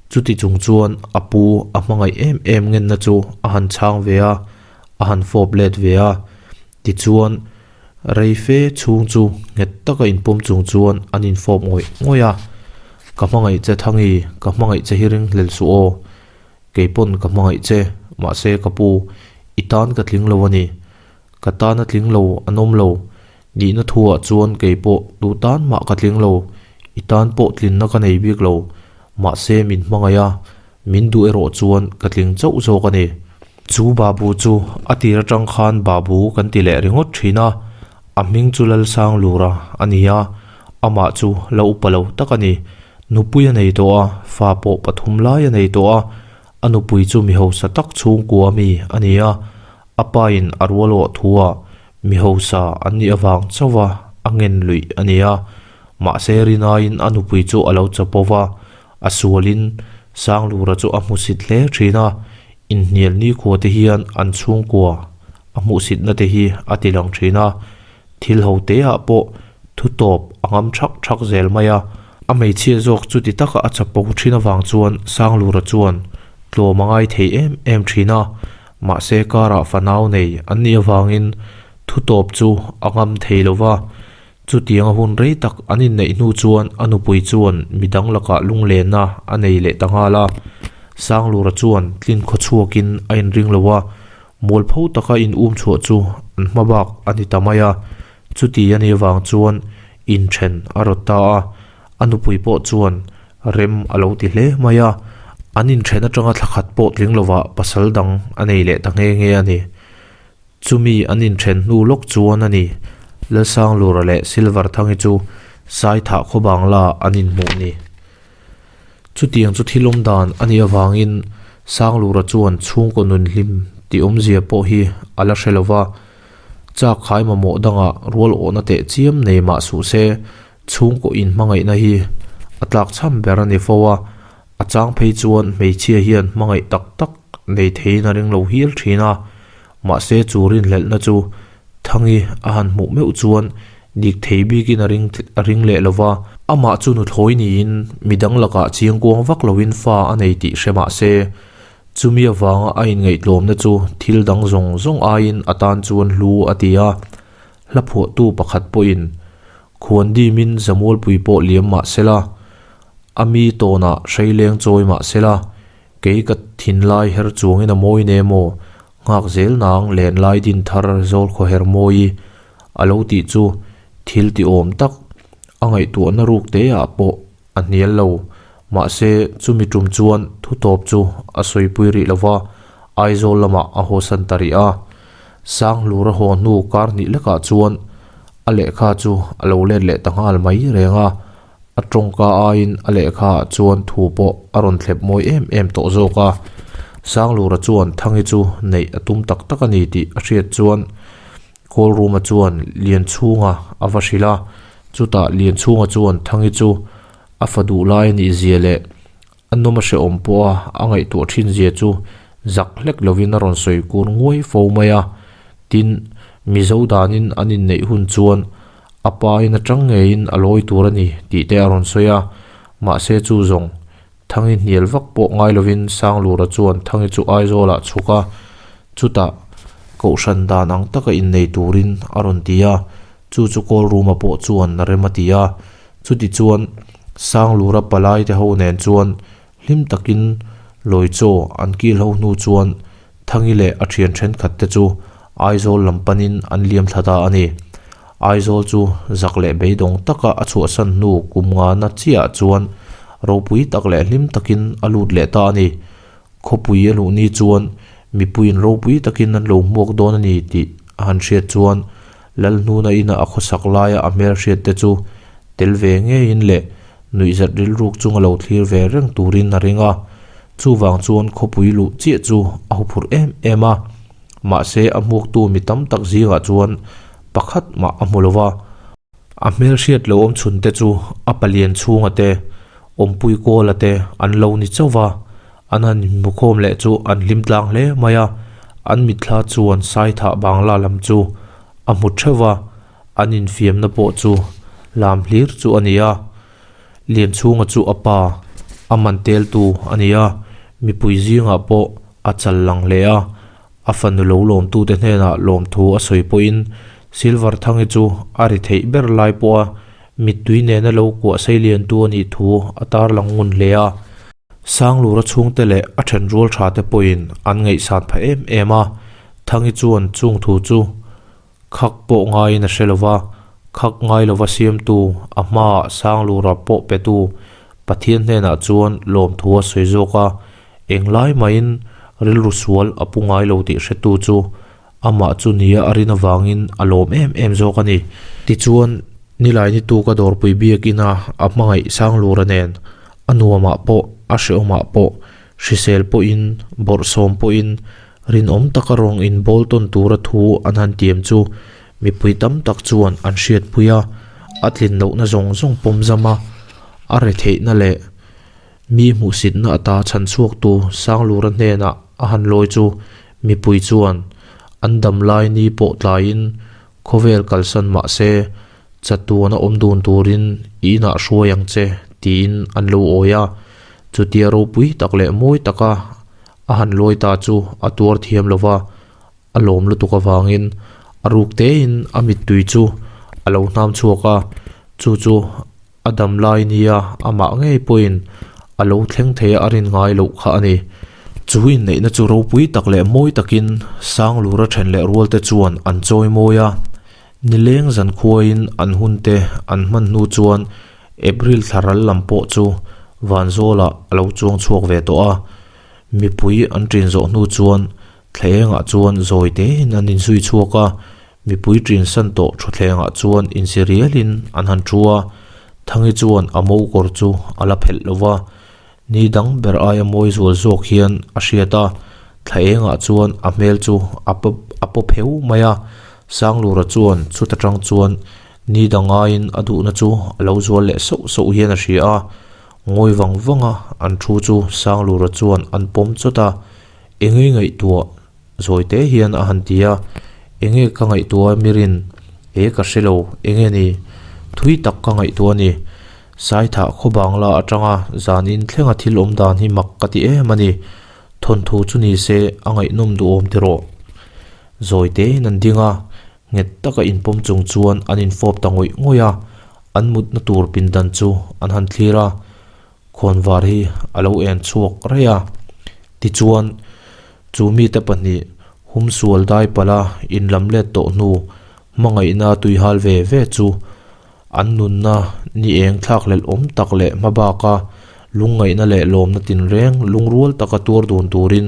Speaker 1: Chuti chung chuan a pu a hmangaih em em ngenna chu a han chhang ve a, a han fawp let ve a. Tichuan, Rei fe chhung chu nghet taka inpawm chung chuan an infawp ngawih ngawih a, Ka hmangaih che Thangi, ka hmangaih che hi ring hlel suh aw. Kei pawn ka hmangaih che, mahse ka pu, i tan ka tling lo a ni. Ka tan a tling lo an awm lo, nihna thuah chuan kei pawh tu tan mah ka tling lo, i tan pawh tlinna ka nei bik lo, mahse min hmangaih a, Min duh erawh chuan ka tling chauh zawk a ni. Chu Babu chu a tir atang khan Babu kan ti leh ringawt thin a, a hming chu Lalsanglura a ni a, amah chu la upa lo tak a ni. Nupui a nei tawh a, fa pawh pathum lai a nei tawh a, a nupui chu mi hausa tak chhungkua mi a ni a, a pain a rual awh thuah mi hausa an nih avang chauha a ngen luih a ni a, mahse rinaiin a nupui chu a lo chapo va, A sualin Sanglura chu a hmusit hle thin a, inhnial nikhua te hian an chhungkua a hmuhsitna te hi a ti lang thin a, thil ho te ah pawh thu tawp a ngam thak thak zel mai a. A hmeichhia zawk chuti taka a chapo thin avang chuan Sanglura chuan tlawm a ngai thei em em thin a, mahse karah fanau nei an nih avangin thu tawp chu a ngam thei lo va. Chutiang a hun rei tak an inneih hnu chuan a nupui chuan midang lakah lunglenna a nei leh ta nghal a. Sanglura chuan tlin khaw chhuakin a inring lo a, mualpho taka in um chhuah chu an hma bak a ni ta mai a. Chuti a nih avang chuan inthen a rawt ta a, a nupui pawh chuan rem a lo ti hle mai a. An inthen atanga thla khat pawh tling lovah pasal dang a nei leh ta nghe nghe a ni. Chumi an inthen hnu lawk chuan a ni. Lalsanglura leh Silver Thangi chu Saithah khaw bangla an inhmuh ni. Chutiang chu thil awm dan a nih avangin Sanglura chuan chhungkaw nun hlim tih awmzia pawh hi a la hre lo va, chak khai mamawh dangah rual awhna teh chiam nei mah suh se, chhungkaw inhmangaihna hi a tlakchham ber a ni fo a, a chang phei chuan hmeichhia hian hmangaih tak tak nei theiin a ring lo hial thin a. Mahse chu rinhlelhna chu Thangi a han hmuh meuh chuan dik thei bikin a ring a ring leh lo va. Amah chu nuthlawi niin midang lakah chiangkuang vak loin fa a nei tih hre mah se, chumi avanga a inngaihtlawmna chu thil dang zawng zawng aiin a tan chuan hlu a ti a. Hla phuahtu pakhat pawhin khuan dimin Zamualpui pawh liam mah sela, a mi tawnah hreileng chawi mah sela, Kei ka thinlai her chuangin a mawi ne maw? Nghak zel nang lenlai din thar zawl khaw her mawi. A lo tih chu thil ti awm tak, a ngaihtuahna ruk te ah pawh a hnial lo. Mahse, chumi tum chuan thu tawp chu a sawipui rih lo va, Aizawl lamah a hawsan ta rih a. Sanghlur a haw hnu kar hnih lekah chuan a lehkha chu a lo let leh ta nghal mai reng a, a tawngka aiin a lehkha ah chuan thu pawh a rawn thlep mawi em em tawh zawk a. Sanglura chuan Thangi chu neih a tum tak tak a ni tih a hriat chuan Kawlruma chuan Lianchhunga a va hrilh a, chutah Lianchhunga chuan Thangi chu a fa duh lai a nih zia leh a nawm a hrehawm pawha a ngaihtuah thin zia chu zak hlek lovin a rawn sawi kur nguai fo mai a. Tin, Mizo danin an inneih hun chuan a pa in atang ngeiin a lawi tur a ni tih te a rawn sawi a, mahse chu zawng Thangi hnial vak pawh ngai lovin Sanglura chuan Thangi chu Aizawlah chhuk a, chutah Kohhran dan ang taka innei turin a rawn ti a, chu chu Kawlruma pawh chuan rem a ti a. Chuti chuan Sanglura palai te ho nen chuan hlim takin lawi chaw an kil ho hnu chuan Thangi leh a thian thenkhat te chu Aizawl lam panin an liam thla ta a ni. Aizawl chu zak leh beidawng taka a chhuahsan hnu kum ngana chiahah chuan ropui tak leh hlim takin a lut leh ta a ni. Khawpui a luh ni chuan mipuiin ropui takin an lo hmuak dawn a ni tih a han hriat chuan Lalhnuna ina a khawsak laia a hmelhriat te chu tel ve ngeiin leh nuihzat rilruk chunga lo thlir ve reng turin a ring a. Chuvang chuan khawpui luh chiah chu a huphurh em em a. Mahse a hmuaktu mi tam tak zingah chuan pakhat mah a hmu lo va. A hmelhriat lo awm chhun te chu a palian chhunga te, awmpui kawla te an lo ni chauh va. An han inhmukhawm leh chu an hlim tlang hle mai a, an mitthla chuan Saithah Bangla lam chu a hmu theuh va, an infiamna pawh chu lam hlir chu a ni a. Lianchhunga chu a pa, a man teltu a ni a, mipui zingah pawh a chal lang hle a, a fanu lo lawmtute hnenah lawmthu a sawi pawhin Silver Thangi chu a ri theih ber lai pawha mittui nena lo kuah sei liantu a nih thu a tarlang ngun hle a. Sanglura chhungte leh a thenrual tha te pawhin an ngaihsan pha em em a, Thangi chuan chung thu chu khak pawh ngaiin a hre lo va, khak ngai lova siamtu a hmaah Sanglura pawh petu Pathian hnenah chuan lawmthu a sawi zawk a, englai mahin rilru sual a pu ngai lo tih hretu chu amah chu nia a rin avangin a lawm em em zawk a ni. Tichuan, Nilai ni tuka dawrpui biakina a hmangaih Sanglura nen a nuamah pawh a hrehawmah pawh hrisel pawhin bawrhsawm pawhin rinawm taka rawng inbawl tawn tura thu an han tiam chu mipui tam tak chuan an hriatpui a, a tlin lohna zawng zawng pawm zam a, a retheihna leh mi hmuhsitna ata chhan chhuaktu Sanglura hnenah a han lawi chu mipui chuan an dam lai ni pawh tlaiin Khawvel kalsan mah se, chatuana awm dun turin i inah hruai ang che, tiin an lo awi a. Chutia ropui tak leh mawi taka a han lawi ta chu a tuar thiam lo va, a lawm lutuk avangin a ruk tein a mittui chu a lo hnam chhuak a, chu chu a dam lai nia amah ngei pawhin a lo thleng thei a rin ngai loh kha a ni. Chu inneihna chu ropui tak leh mawi takin Sanglura then leh rualte chuan an chawi mawi a, nileng zan khuaiin an hunte an hman hnu chuan April thla ral lam pawh chu Vanzawlah a lo chuang chhuak ve tawh a, mipui an ṭin zawh hnu chuan thla engah chuan zawi tein an inzui chhuak a, Mipui ṭinsan tawh ṭhuthlengah chuan insi rialin an han ṭhu a, Thangi chuan a mo kawr chu a la phelh lo va, ni dang ber aia mawi zual zawk hian a hriat a, thla engah chuan a hmel chu a a paw pheu mai a, Sanglura chuan chuta ṭang chuan ni dang aiin a duhna chu a lo zual leh sauh sauh hian a hria a, ngawi vang vanga an ṭhu chu Sanglura chuan an pawm chawt a, enge ngaihtuah Zawi te hian a han ti a, Enge ka ngaihtuah a mirin? E ka hre lo, enge ni? Thui tak ka ngaihtuah a ni. Saithah khaw bangla atanga zanin thlenga thil awm dan hi mak ka ti em a ni. Thawnthu chu ni se a ngaihnawm duhawm tiraw? Zawi tein an ding a, nghet taka inpawm chung chuan an infawp ta ngawih ngawih a, an mutna tur pindan chu an han thlir a. Khawnvar hi a lo en chhuak raih a, tichuan chu mite pahnih humsual dai palh a inlam let tawh hnu Hmangaihna tuihal ve ve chu an nunna ni eng thlakhlelh awm tak leh hmabaka lungngaihna leh lawmna tinreng lungrual taka tuar dun turin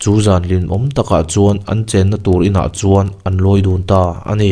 Speaker 1: chu zan hlimawm takah chuan an chenna tur inah chuan an lawi dun ta a ni.